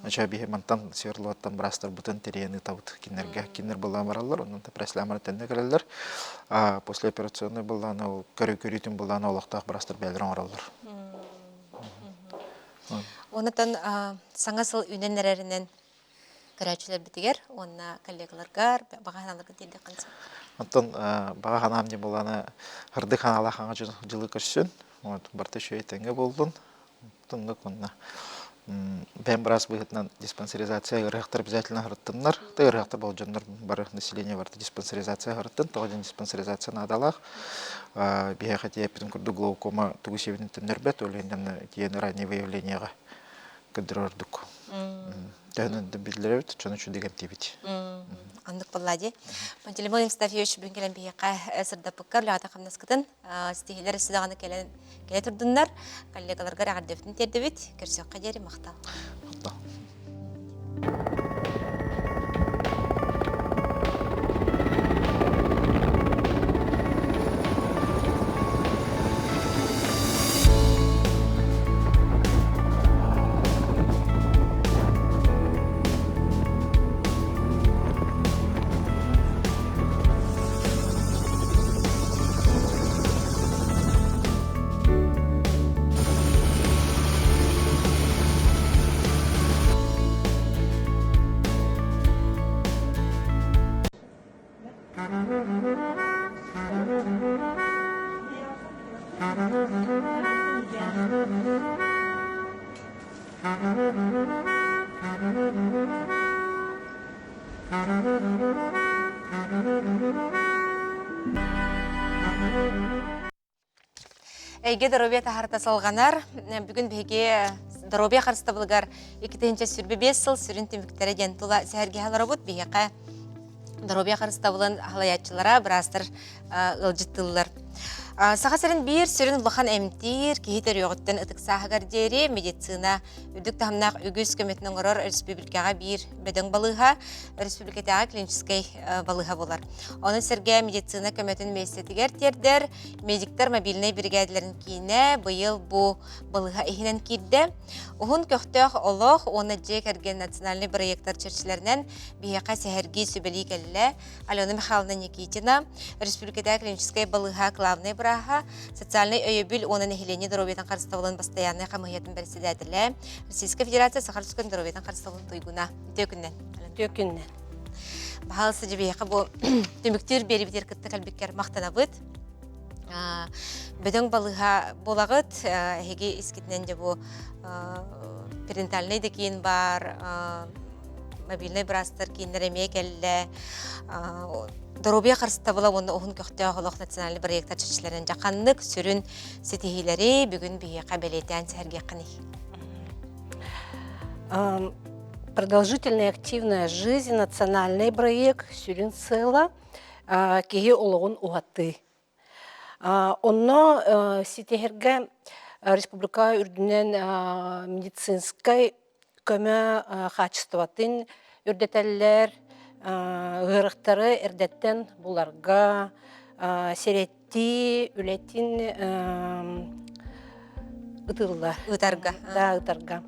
Ача биһи мантан Свердловаттан быраастарбытын тэрийэн ыытабыт кинилэргэ. Кинилэр былаан бараллар, оннуттан операциялаан баран төннө кэлэллэр. После операционной былаана ол көрүү көрүүтүн былаана олохтоох быраастар бэйэлэрэ оҥороллор. Онтон саҥа сыл үүнэн эрэринэн көрөөччүлэрбитигэр уонна коллегаларгар баҕа санааларгын тиэрдиэххин сөп. Оттон баҕа санаам дьэ буоллаҕына ырдык ханаалаах хаҥа дьылы көрсүн, вот барыта үчүгэй тэҥҥэ буоллун. Туннук уонна бэйэм быраас быһыытынан диспансеризация ыарыһахтар обязательно аһарыттыннар. Ты ыарыһахтар болдьоннор бары население барыта диспансеризация аһарыттын. Тоҕо диэн диспансеризация наадалаах. Биһиэхэ тиийэппитин курдук глаукома тугу сиэбитин төннөрбөт, ол иһин тиийэн раннее выявлениеҕа көрдөрөр ордук. Төһөнөн да биллэрэбит, чону үчүгэй эмтиибит. Оннук буолла дии. Пантелеймон Евстафьевич бүгүн кэлэн биһиэхэ сырдаппыккар үлэҕэ хамнаскытын ситиһиилэр өссө даҕаны кэлэн кэлэ турдуннар. Коллегаларгар эҕэрдэбитин тиэрдэбит. Көрсүөххэ диэри махтал. Махтал. Эйгэ доруобуйа таһаарта салҕанар. Бүгүн биһиги доруобуйа харыстабылыгар 2025 сыл сүрүн түмүктэрэ диэн тула сэһэргэһэ олоробут. Биһиэхэ доруобуйа харыстабылын халайааччылара, быраастар ыалдьыттыыллар. Саха сирин биир сүрүн улахан эмтиир киһи төрүөҕүттэн ытык сааһыгар диэри медицина үрдүк таһымнаах үгүс көмөтүн оҥорор республикаҕа биир бөдөҥ балыыһа, республикатааҕы клиническэй балыыһа буолар. Ону сэргэ медицина көмөтүн миэстэтигэр тиэрдэр медиктэр мобильнай биригээдэлэрин киинэ быйыл бу балыыһа иһинэн киирдэ. Уһун көхтөөх олох уонна дьиэ кэргэн национальнай бырайыактар чэрчилэринэн биһиэхэ сэһэргии сүбэлии кэллэ Алена Михайловна Никитина, Республикатааҕы клиническэй балыыһа главнай бырааһа, социальнай өйөбүл уонна нэһилиэнньэ доруобуйатын харыстабылын бастайааннай хамыыһыйатын бэрэссэдээтэлэ, Российскай Федерация Саха Республикатын доруобуйатын харыстабылын туйгуна. Үтүө күннэн. Үтүө күннэн. Баһаалыста дьэ бу түмүктүүр биэрибитигэр кытта кэлбиккэр махтанабыт. Бөдөҥ балыыһа буолаҕыт. Эһиги искитинэн дьэ бу перинатальнай да киин баар, мобильнай быраастар кииннэр эмиэ кэллэ. Доруобуйа харыстабыла уонна уһун көхтөөх олох национальный проектар чэрчилэринэн дьэ ханнык сүрүн ситиһиилэри бүгүн биһиэхэ бэлиэтээн сэһэргиэххиний? Продолжительная активная жизнь национальный проект сүрүн сыала киһи олоҕун уһатыы. Онно ситиһэргэ республика үрдүнэн медицинскэй көмө хаачыстыбатын үрдэтэллэр, ыарыктары эрдэттэн буларга, сэрэттии үлэтин ытыллар. Ытарга. Да, ытарга.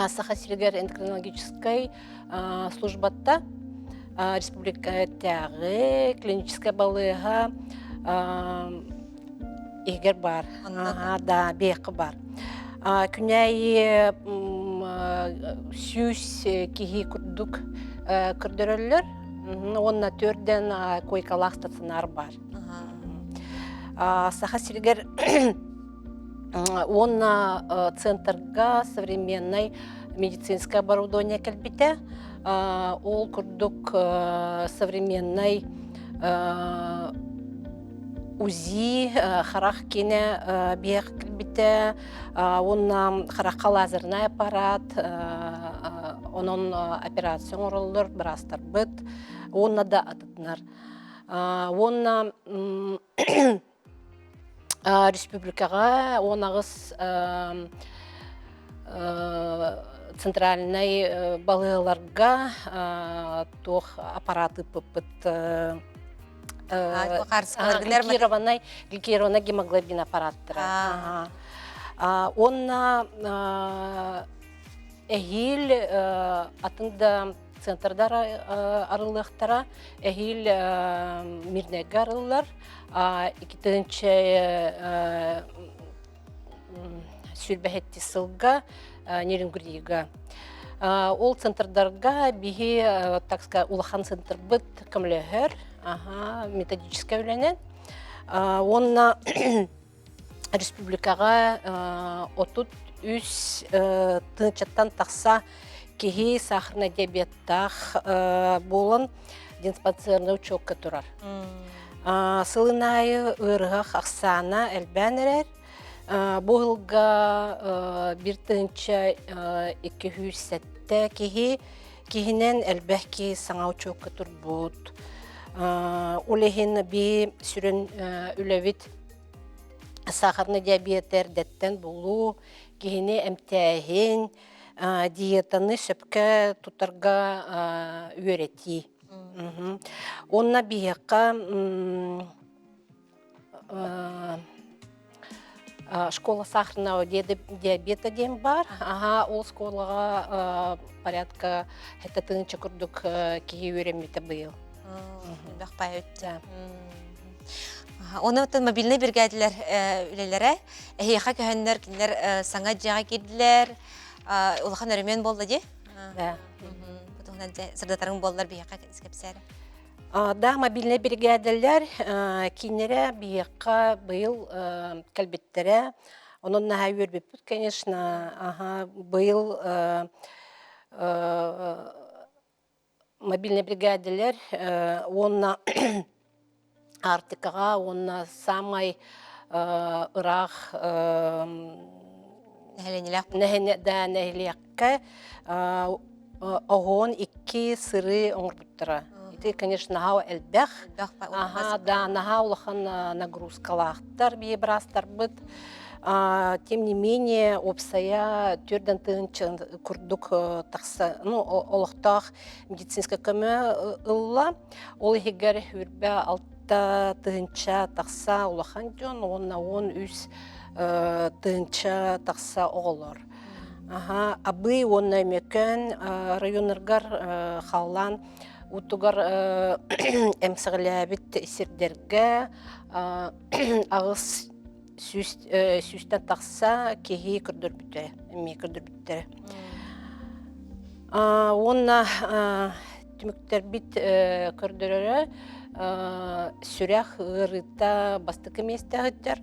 Саха сиригэр эндокринологическай службатта республикатааҕы клиническэй балыыһа иһигэр баар. Да, биэххэ баар. Күнээйи 100 киһи курдук көрдөрөллөр. Уонна төрдөн койкалаах стационар бар. Саха сиригэр уонна центрга современный медицинское оборудование кэлбитэ. Ол курдук современный УЗИ харах киинэ биэх кэлбитэ уонна харахха лазерный аппарат онон операция оҥороллор быраастарбыт уонна да атытынар уонна республикаҕа 18 центральнай балыыларга туох аппарат ыыппыппыт гликированный гликированный гемоглобин аппараттара. Уонна эһиил атын да центрдар арыллыахтара. Эһиил Мирнэйгэ арыллар. Иккитинчи сүүрбэһэтти сылга Нерюнгрига. Ол центрдарга биһи, так сказать, улахан центрбыт көмөлөһөр, методическай үлэнэн. Уонна республикаҕа 33 тыһыынчаттан тахса киһи сахарный диабеттаах буолан диспансерный учетка турар. Сылын аайы ыарыһах ахсаана элбээн эрэр. Бу сылга 1207 киһи киһинэн элбэх киһи саҥа учуокка турбут. Ол иһин би сүрүн үлэбит сахарный диабет эрдэттэн булуу, киһини эмтээһин, диетаны сөпкө тутарга үөрэтии. Уонна биһиэхэ школа сахарного диабета диэн баар. Аха, ол школаҕа порядка хэттэ тыһыынча курдук киһи үөрэммитэ быйыл. Элбэх баайыт. Оны мобильный бригадалар үлэлэрэ эһиэхэ көһөннөр кинилэр саҥа дьиэҕэ киирдилэр. Улахан өрөмүөн буолла дии. Да. Бу туһунан сырдатарыҥ буоллар биһиэхэ кэпсээр. Да, мобильнай биригээдэлэр кииннэрэ биһиэхэ быйыл кэлбиттэрэ. Онон наһаа үөрбүппүт, конечно. Аха, быйыл мобильнай биригээдэлэр уонна Арктикаҕа уонна саамай ыраах нэһилиэнньэлээх нэһилиэккэ оҕуон икки сырыы оҥорбуттара. Ити, конечно, наһаа элбэх. Аха, да, наһаа улахан нагрузкалаахтар бии быраастарбыт. Тем не менее, уопсайа төрдөн тыһыынча курдук тахса, ну, олохтоох медицинскэй көмө ылла. Ол иһигэр үрбэ алта тыһыынча тахса улахан дьон уонна 13 тыһыынча тахса оҕолор. Аха, Абый уонна Өймөкөөн районнарыгар халлаан утугар эмсэҕэлээбит сирдэргэ аҕыс сүүстэн тахса киһи көрдөрбүтэ, эмиэ көрдөрбүттэрэ. Уонна түмүктэрбит көрдөрөрө сүрэх ыарыыта бастакы миэстэ сылдьар.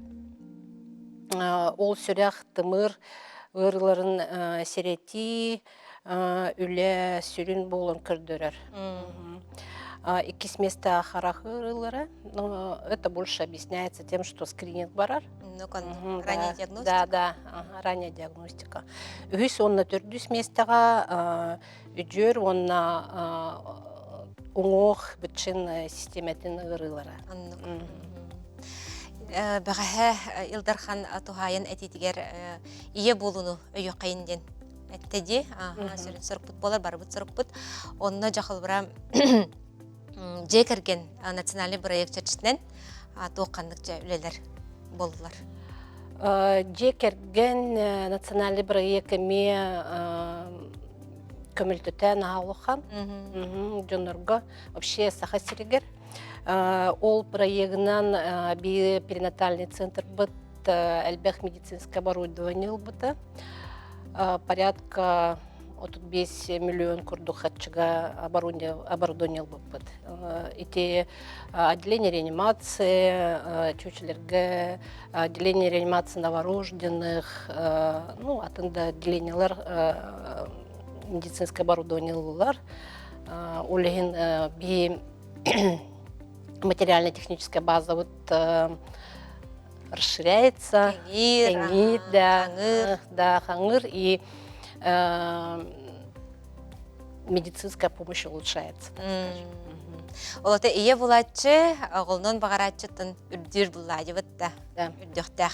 Ол сүрэх тымыр ыарыыларын сэрэтии үлэ сүрүн буолан көрдөрөр. Иккис место харах ыарыылара. Но это больше объясняется тем, что скрининг барар. Ну, ранняя диагностика. Да, да, ранняя диагностика. Үһүс уонна төрдүс миэстэҕэ үдьүөр уонна уҥуох быччын систиэмэтин ыарыылара. Бэҕэһээ Ил Дархан туһаайан этиитигэр ийэ буолууну өйүөххэйин диэн этте дии. Сүрүн сорукпут буолар, барыбыт сорукпут. Онно дьахалбыра дьиэ кэргэн национальный проект чэрчитинэн туох ханнык дьэ үлэлэр буоллулар? Дьиэ кэргэн национальный проект эмиэ көмөлтөтө наһаа улахан дьоннорго вообще Саха сиригэр. Ол проегынан би перинатальный центрбыт элбэх медицинское оборудование ылбыта. Порядка 35 миллион курдук хаччыга оборудование ылбыппыт. Ити отделение реанимации, чүчүлэргэ отделение реанимации новорожденных, ну, атын да отделениелар медицинское оборудование ыллылар. Ол иһин биһи материально-техническая база вот расширяется. Кэҥиир, да, да, хаҥыр, и медицинская помощь улучшается, так скажем. Олото ийэ булааччы, оҕолонон баҕарааччыттан үрдүүр буллаадьыбыт да, үрдүөхтээх.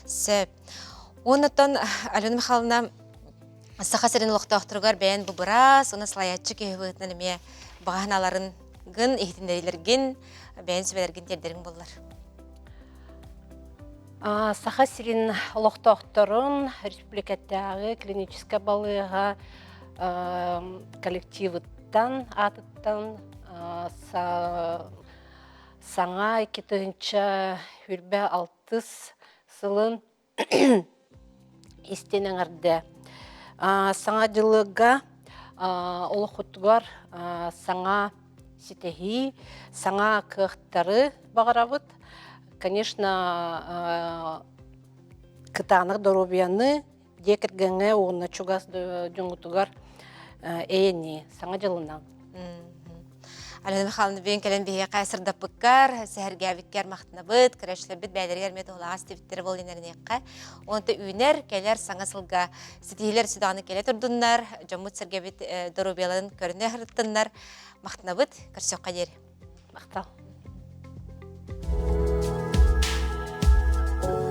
Сөп. Оннотон Алена Михайловна. Саха сирин олохтоохторугар бэйэн бу быраас, уонна салайааччы киһи быһыытынан эмиэ баҕа санааларын гын, иһитиннэриилэргин, бэйэн сүбэлэргин тиэрдэриҥ буоллар. Саха сирин олохтоохторун республикатааҕы клиническэй балыыһа коллективыттан, аатыттан саҥа 2026 сылын истин эҥэрдэ. Саҥа дьылыга олоххутугар саҥа ситиһии, саҥа кыахтары баҕарабыт. Конечно, кытаанах доруобуйаны дьиэ кэргэҥҥэ уонна чугас дьоҥҥутугар эйэни саҥа дьылынан. Алена Михайловна бүгүн кэлэн биһиэхэ сырдаппыккар, сэһэргээбиккэр махтанабыт, көрөөччүлэрбит бэйэлэригэр эмиэ туһалаах истибиттэрэ буолан эрэниэххэ. Онто үүнэр, кэлэр саҥа сылга ситиһиилэр сүдэҕини кэлэ турдуннар, дьоммут-сэргэбит доруобуйаларын көрүнэ сырыттыннар. Махтанабыт, көрсүөххэ диэри. Махтал.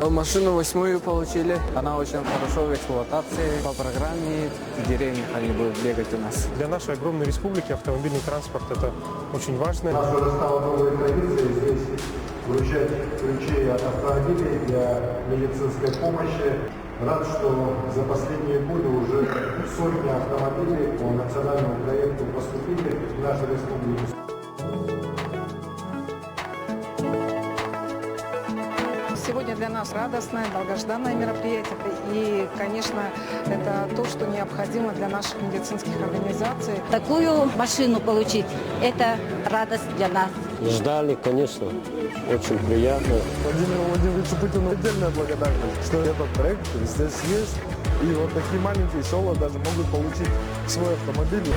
Машину восьмую получили. Она очень хорошо в эксплуатации. По программе в деревнях они будут бегать у нас. Для нашей огромной республики автомобильный транспорт – это очень важно. У нас уже стала новой традицией здесь вручать ключи от автомобилей для медицинской помощи. Рад, что за последние годы уже сотни автомобилей по национальному проекту поступили в нашу республику. Сегодня для нас радостное, долгожданное мероприятие. И, конечно, это то, что необходимо для наших медицинских организаций. Такую машину получить – это радость для нас. Ждали, конечно, очень приятно. Владимиру Владимировичу Путину отдельная благодарность, что этот проект здесь есть. И вот такие маленькие села даже могут получить свой автомобиль.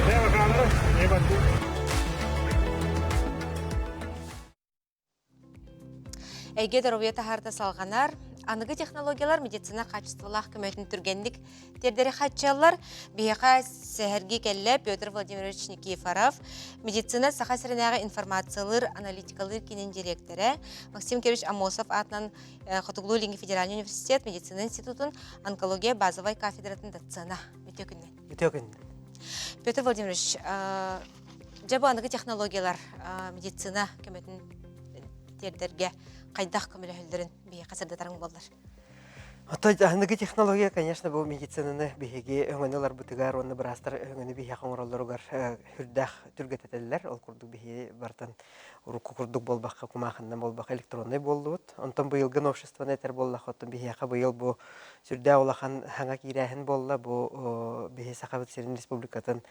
Эйгэ доруобуйа таһаарда салҕанар. Аныгы технологиялар медицина хаачыстыбалаах көмөтүн түргэнник тиэрдэри хааччыйаллар. Биһиэхэ сэһэргии кэллэ Петр Владимирович Никифоров, медицина Саха сиринээҕи информациялыыр аналитикалыыр киинин дириэктэрэ, Максим Кирович Аммосов аатынан Хотугулуу-Илиҥҥи федеральнай университет медицина институтун онкология базовай кафедратын доцена. Үтүө күннэн. Үтүө күннэн. Петр Владимирович, дьэ бу аныгы технологиялар медицина көмөтүн тиэрдэргэ хайдах көмөлөһөллөрүн биһиэхэ сырдатарыҥ буоллар. Отой аныгы технология, конечно, бу медицинаны биһиги өҥөнү ыларбытыгар уонна быраастар өҥөнү биһиэхэ оҥороллоругар сүрдээх түргэтэтэллэр. Ол курдук биһиги барытын урукку курдук буолбакка, кумаахыннан буолбакка электроннай буоллубут. Онтон быйылгы новшествоны этэр буоллахха, оттон биһиэхэ быйыл бу сүрдээх улахан хаҥа киирээһин буолла. Бу биһи Сахабыт сирин республикатын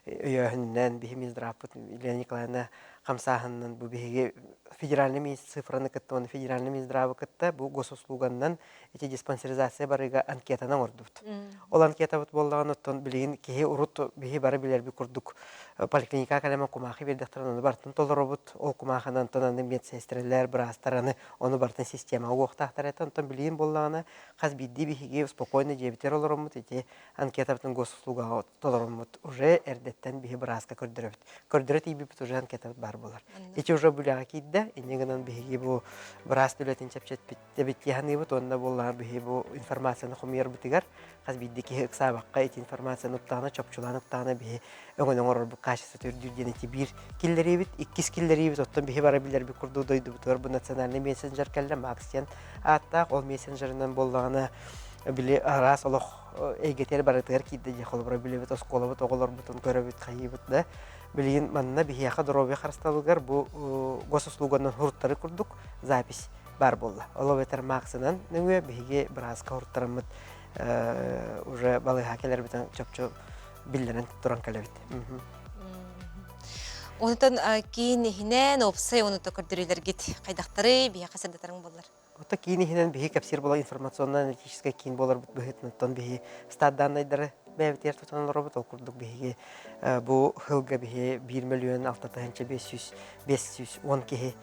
өйөөһүнүнэн биһи Минздравпыт Елена Николаевна хамсааһынынан бу биһиги федеральный цифраны кытта уонна федеральный Минздравы кытта бу госуслуганнан ити диспансеризация барыга анкетаны оҥордубут. Ол анкетабыт буоллаҕына оттон билигин киһи урут биһи бары билэрбит курдук поликлиникаҕа кэлэмэн кумаахы биэрдэхтэрин ону барытын толоробут. Ол кумаахынан онтон аны медсестрэлэр, быраастар аны ону барытын системаҕа угуохтаахтар этэ. Онтон билигин буоллаҕына хас биирдии биһиги спокойно дьиэбитигэр олороммут ити анкетабытын госуслугаҕа толороммут уже эрдэттэн биһи бырааска көрдөрөбүт. Көрдөрө тиийбиппит уже анкетабыт баар буолар. Ити уже үлэҕэ киирдэ. Инньэ гынан биһиги бу быраас үлэтин чэпчэппит эбит саныыбыт уонна буоллаҕа биһи бу информацияны хомуйарбытыгар хас биирдии киһи ыксаабакка ити информацияны уктаҕына, чопчулаан уктаҕына биһи өҥөнү оҥорорбут качествота үрдүүр диэн ити биир киллэриибит, иккис киллэриибит оттон биһи бары билэрбит курдук дойдубутугар бу национальный мессенджер кэллэ Макс диэн ааттаах ол мессенджеринэн буоллаҕына били араас олох эйгэтигэр барытыгар киирдэ дии холобура билэбит оскуолабыт оҕолорбутун көрөбүт хайыыбыт да билигин манна биһиэхэ доруобуйа харыстабылыгар бу госуслуганан хуруттары курдук запись баар буолла ол эбэтэр максынан нөҥүө биһиги бырааска хуруттараммыт уже балыыһа кэлэрбитин чопчу биллэрэн туран кэлэбит Онтон киин иһинэн уопсай онута көрдөрүүлэргит хайдахтары биһиэхэ сырдатарыҥ буоллар Оттон киин иһинэн биһи кэпсиир буолар информационно-аналитическай киин буоларбыт быһыытынан оттон биһи стат дааннайдары бэйэбитигэр тутан олоробут. Ол курдук биһиги бу сылга биһи 1 миллион 6 510 киһи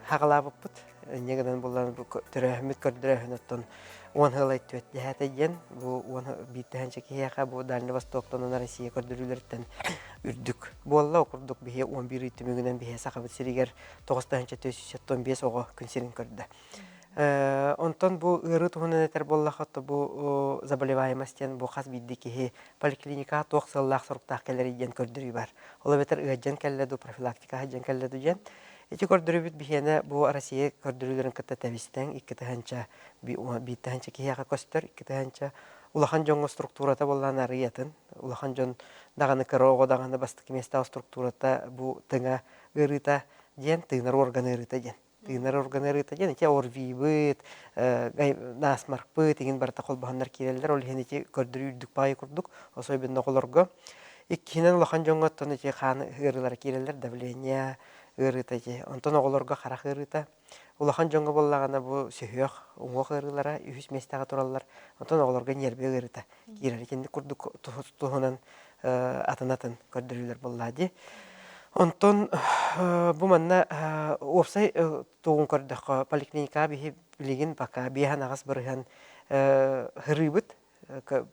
хаҕалаабыппыт. Инньэ гынан буллан бу төрөөһүммүт көрдөрөөһүн оттон 10 сыл түөрт дэһээтэ диэн бу 11 тыһыынча киһиэхэ бу Дальний Востоктан уонна Россия көрдөрүүлэриттэн үрдүк буолла. Ол курдук биһи 11 ый түмүгүнэн биһи Сахабыт сиригэр 9 тыһыынча 475 оҕо күн сирин көрдө. Онтон бу ыарыы туһунан этэр буоллахха, бу заболеваемость диэн бу хас биирдии киһи поликлиникаҕа туох сыаллаах-соруктаах кэлэрий диэн көрдөрүү бар. Ол эбэтэр ыалдьан кэллэ дуу, профилактикаҕа сылдьан кэллэ дуу диэн. Ити көрдөрүүбүт биһиэнэ бу Россия көрдөрүүлэрин кытта тэбистэҥ 2 тыһыынча 1 тыһыынча киһиэхэ көстөр, 2 тыһыынча улахан дьоҥҥо структурата буоллаан арыйатын. Улахан дьон даҕаны кыра оҕо даҕаны бастакы миэстэҕэ структурата бу тыҥа ыарыыта диэн, тыынар орган ыарыыта диэн. Тыынар орган ыарыыта диэн ити ОРВИ-быт, насморкпыт иҥин барыта холбоһоннор киирэллэр. Ол иһин ити көрдөрүү үрдүк баайы курдук, особенно оҕолорго. Иккиһинэн улахан дьоҥҥо оттон ити хаан ыарыылара киирэллэр, давление ыарыыта ити. Онтон оҕолорго харах ыарыыта. Улахан дьоҥҥо буоллаҕына бу сүһүөх, уҥуох ыарыылара үһүс миэстэҕэ тураллар. Онтон оҕолорго ньиэрбэ ыарыыта киирэр. Итинник курдук туһунан атын-атын көрдөрүүлэр буоллаа дии. Онтон бу манна уопсай тугун көрдөххө, поликлиникаҕа биһи билигин пока 5,8% һырыыбыт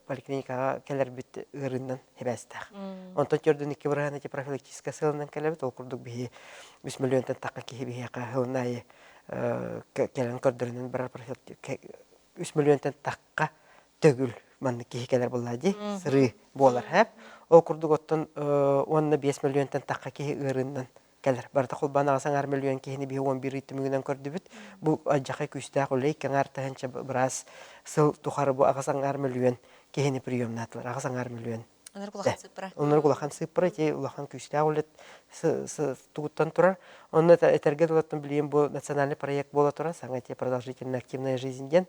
поликлиникаҕа кэлэрбит ыарыынан сибээстээх. Онтон 42% эти профилактическай сыалынан кэлэбит. Ол курдук биһи 3 миллионтан тахха киһи биһиэхэ сылын аайы кэлэн көрдөрүнэн барар 3 миллионтан тахха төгүл маннык киһи кэлэр буоллаа дии сырыы буолар хэп. Ол курдук оттон уонна 5 миллионтан тахха киһи ыарыынан кэлэр. Барыта холбоон аҕыс миллион киһини биһи 11 ый түмүгүнэн көрдүбүт. Бу алдьархай күүстээх үлэ икки аҥаар тыһыынча быраас сыл тухары бу 8 миллион киһини приемнаатылар. 8 миллион. Оннук улахан сыыппара. Оннук улахан сыыппара ити улахан күүстээх үлэ тугуттан турар. Онно этэргэ дылыттан билигин бу национальный проект буола турар саҥа ити продолжительная активная жизнь диэн.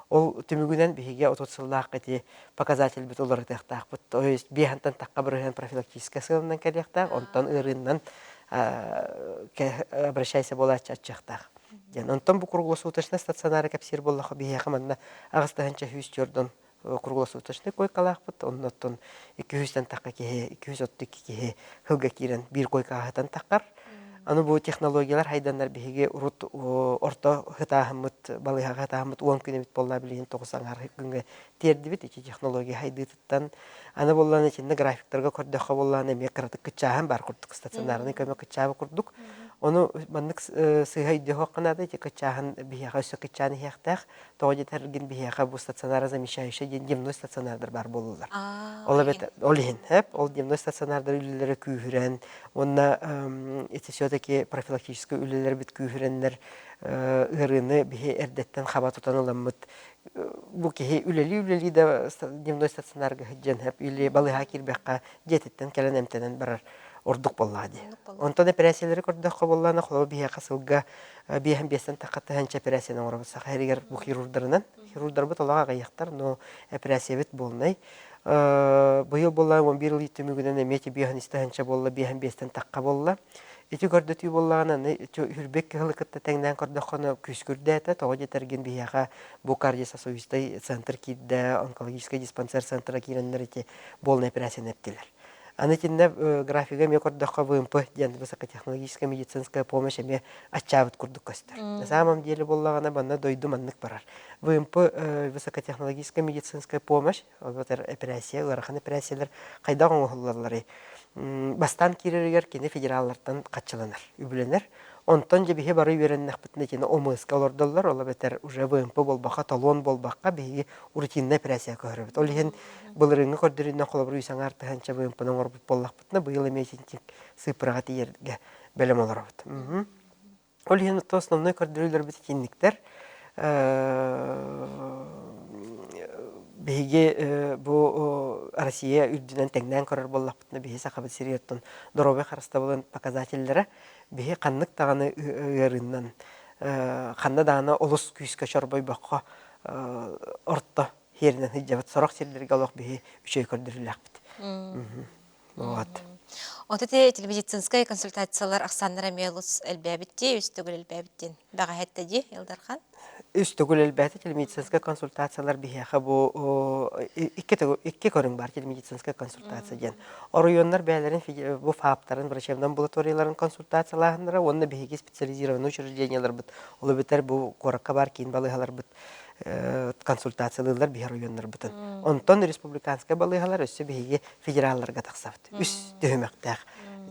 Ол түмүгүнэн биһиги 30 сыллаах ити показательбит уларытыахтаахпыт. То есть биэһантан тахха бырыһыан профилактическай сыалынан кэлиэхтээх, онтон ыарыыннан обращайся буолааччы аччыахтаах. Диэн. Онтон бу круглосуточный стационары кэпсиир буоллахха биһиэхэ манна 8 104 круглосуточный койкалаахпыт. Оннуттан 200-тэн тахха киһи, 232 киһи сылга киирэн биир койкаҕа сытан таххар. Аны бу технологиялар хайданнар биһиги урут орто хытааһыммыт, балыыһаҕа хытааһыммыт 10 күн эбит буолла билигин 9 аҥаар күҥҥэ тиэрдибит ити технология хайдыытыттан. Аны буоллаан итиннэ графиктарга көрдөххө буоллаан эмиэ кыратык кыччааһын бар курдук, стационарный көмө кыччаабы курдук. Ону маннык сыыһа өйдөһүөххэ наада, ити кыччааһын биһиэхэ өссө кыччаан иһиэхтээх. Тоҕо диэтэргин биһиэхэ бу стационара замещающий диэн дневной стационардар баар буоллулар. Ол эбэтэр ол иһин, ол дневной стационардар үлэлэрэ күүһүрэн уонна ити все-таки профилактическай үлэлэрбит күүһүрэннэр ыарыыны биһи эрдэттэн хаба тутан ыламмыт бу киһи үлэлии-үлэлии да дневной стационарга сылдьан или балыыһаҕа киирбэххэ дьиэтиттэн кэлэн эмтэнэн барар ордук буоллаҕа дии. Онтон эпэрээссийэлэри көрдөххө буоллаҕына, холобур биһиэхэ сылга биэһэн биэстэн тахха тыһыынча эпэрээссийэни оҥоробут саха сиригэр бу хирурдарынан. Хирурдарбыт олох аҕыйахтар, но эпэрээссийэбит буолнай. Быйыл буолла 11 ый түмүгүнэн эмиэ ити биэһэн үс тыһыынча буолла, биэһэн биэстэн тахха буолла. Ити көрдөтүү буоллаҕына, аны Хүрбэк кыһылы кытта тэҥнээн көрдөххөнө күүскүрдээтэ. Тоҕо диэтэргин биһиэхэ бу кардиососудистай центр киирдэ, онкологическай диспансер центра киирэннэр ити буолна эпэрээссийэни эттилэр. Аны итиннэ графига эмиэ көрдөххө ВМП диэн высокотехнологическая медицинская помощь эмиэ аччаабыт курдук көстөр. На самом деле буоллаҕына манна дойду маннык барар. ВМП высокотехнологическая медицинская помощь, ол эпэрээссийэ, ыарахан эпэрээссийэлэр хайдах оҥоһуллалларый? Бастаан киирэригэр кини федераллартан хаччыланар, үбүлэнэр. Онтон дьэ биһи бары үөрэннэхпитинэ итини ОМС-ка олордоллор, ол эбэтэр уже ВМП буолбакка, талон буолбакка биһиги рутинная эпэрээссийэ көһөрөбүт. Ол иһин былырыыҥҥы көрдөрүүнэн холобур үс аҥаар тыһыынча ВМП-ны оҥорбут буоллахпытына, быйыл эмиэ итинник сыыппараҕа тиийэргэ бэлэм олоробут. Ол иһин оттон основной көрдөрүүлэрбит итинниктэр. Биһиги бу Россия үрдүнэн тэҥнээн көрөр буоллахпытына, биһи Сахабыт сиригэр оттон доруобуйа харыстабылын показателлэрэ биһи ханнык даҕаны ыарыынан ханна даҕаны олус күүскэ чорбойбокко орто сиэринэн сылдьабыт. Сорох сирдэргэ олох биһи үчүгэй көрдөрүүлээхпит. Вот. Вот эти телемедицинскай консультациялар ахсааннара эмиэ олус элбээбит үс төгүл элбээбит диэн бэҕэһэттэ дии Илдархан? Үс төгүл элбээтэ телемедицинскай консультациялар биһиэхэ бу икки, икки көрүҥ бар телемедицинскай консультация диэн. Оройуоннар бэйэлэрин бу ФАПтарын, врачебный амбулаторияларын консультациялааһыннара уонна биһиги специализированный учрежденияларбыт, ол эбэтэр бу куоракка баар киин балыыһаларбыт консультациялыыллар биһи оройуоннарбытын. Онтон республиканскай балыыһалар өссө биһиги федералларга тахсабыт. Үс түһүмэхтээх.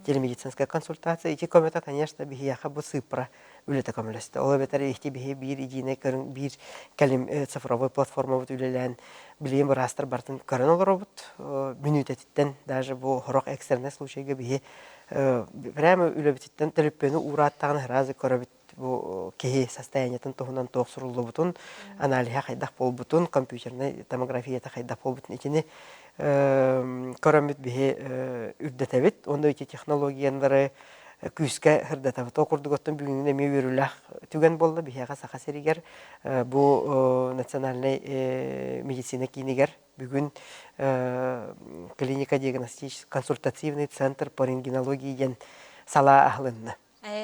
Телемедицинская консультация ити көмөтө, конечно, биһиэхэ бу сыыппара үлэтэ көмөлөстө. Ол эбэтэр ити биһи биир единый көрүҥ, биир кэлим цифровой платформабыт үлэлээн билигин быраастар барытын көрөн олоробут. Мүнүүтэтиттэн даже бу сорох экстренный случайга биһи прямо үлэбититтэн төлөппүөнү уурааттаҕына сразу көрөбүт бу киһи состояниетын туһунан туох суруллубутун, аналиһа хайдах буолбутун, компьютернай томографията хайдах буолбутун итини көрөммүт биһи үрдэтэбит. Онно ити технологиялары күүскэ сырдатабыт. Ол курдук оттон бүгүҥҥү эмиэ үөрүүлээх түгэн буолла. Биһиэхэ Саха сиригэр бу национальнай медицина киинигэр бүгүн клинико-диагностический консультативный центр по рентгенологии диэн салаа аһылынна.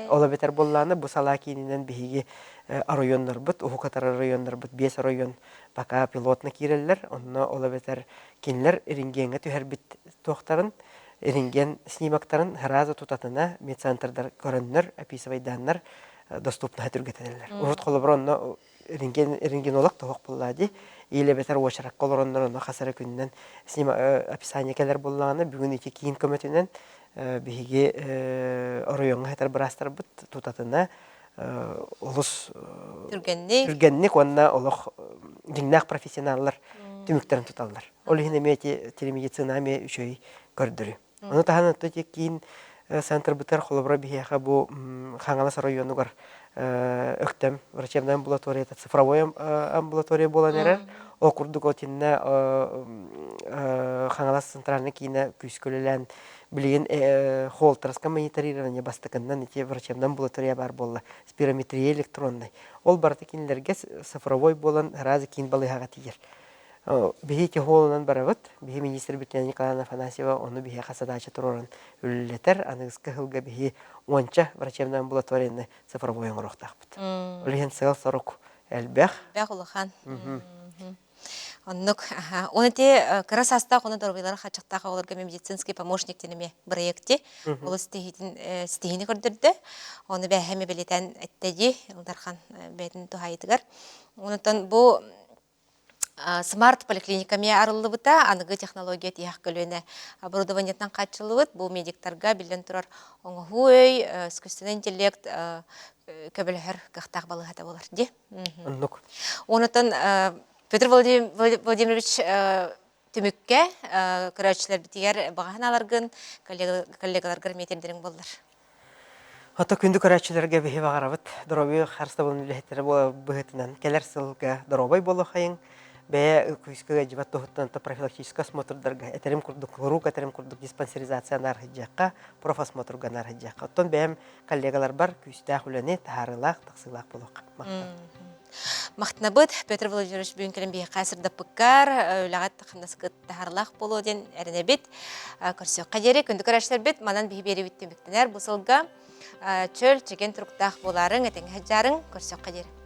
Ол эбэтэр буоллаҕына бу салаа киининэн биһиги оройуоннарбыт, уһук атар оройуоннарбыт биэс оройуон пока пилотно киирэллэр. Онно ол эбэтэр кинилэр рентгеҥҥэ түһэрбит туохтарын, рентген снимоктарын сразу тутатына медцентрдар көрөннөр, описывайдааннар доступноһа түргэтэнэллэр. Урут холобур онно рентген рентгенолог тоһох буоллаа дии. Или эбэтэр уочаракка олороннор онно хас эрэ күнүнэн описание кэлэр буоллаҕына бүгүн ити киин көмөтүнэн биһиги оройуоҥҥа сытар быраастарбыт тутатына олус түргэнник түргэнник уонна олох дьиҥнээх профессионаллар түмүктэрин туталлар. Ол иһин эмиэ ити телемедицина эмиэ үчүгэй көрдөрүү. Ону таһынан ити киин центрбытыгар холобура биһиэхэ бу Хаҥалас оройуонугар Өктөм врачебная амбулатория это цифровой амбулатория буолан эрэр. Ол курдук отинна Хаҥалас центральный киинэ күүскэ үлэлээн билигин холтерское мониторирование бастакыннан ити врачебная амбулатория баар буолла. Спирометрия электронный. Ол барыта кинилэргэ цифровой буолан сразу киин балыыһаҕа тиийэр. Биһи техуолунан барабыт. Биһи министр Татьяна Николаевна Афанасьева ону биһиэхэ задача туруоран үлэлэтэр. Аныгыскы сылга биһи уонча врачебнай амбулаторияны цифровой оҥоруохтаахпыт. Ол иһин сыал-сорук элбэх. Элбэх улахан. Оннук. Оны ити кыра саастаах оны доруобуйалара хаччахтаах оҕолорго медицинский помощник диэн эмиэ проекти олус ситиһиини көрдөрдө. Оны бэһэми бэлитэн эттэди Илдархан бэйэтин туһайытыгар. Онтон бу Смарт поликлиника эмиэ арыллыбыта, аныгы технология тиһэх көлүөнэ оборудованиетынан хааччыллыбыт. Бу медиктарга, биллэн турар, оҥоһуу өй, искусственный интеллект көмөлөһөр кыахтаах балыыһата буолар дии. Оннук. Онутан Петр Владимирович түмүккэ көрөөччүлэрбитигэр баҕа санааларгын, коллегаларгар эмиэ тиэрдэриҥ буоллар. Ото күндү көрөөччүлэргэ биһи баҕарабыт доруобуйа харыстабылын үлэһиттэрэ быһыытынан кэлэр сылга доруобай буолуохайыҥ, бэйэ күүскэ ыалдьыбат туһуттан профилактическай осмотрдарга этэрим курдук, куруук этэрим курдук диспансеризация наарыһыдьыахха, профосмотрга наарыһыдьыахха. Оттон бэйэм коллегаларбар күүстээх үлэни таһаарыылаах, тахсыылаах буолуохха. Махтал. Махтанабыт Петр Владимирович бүгүн кэлэн биһиэхэ сырдаппыккар, үлэҕит хамнаскыт таһаарылаах буолуо диэн эрэнэбит. Көрсүөххэ диэри күндү көрөөччүлэрбит манан биһи биэриибит түмүктэнэр бу сылга чөл, чэгиэн туруктаах буолаарыҥ, этэҥҥэ сылдьаарыҥ, көрсүөххэ диэри.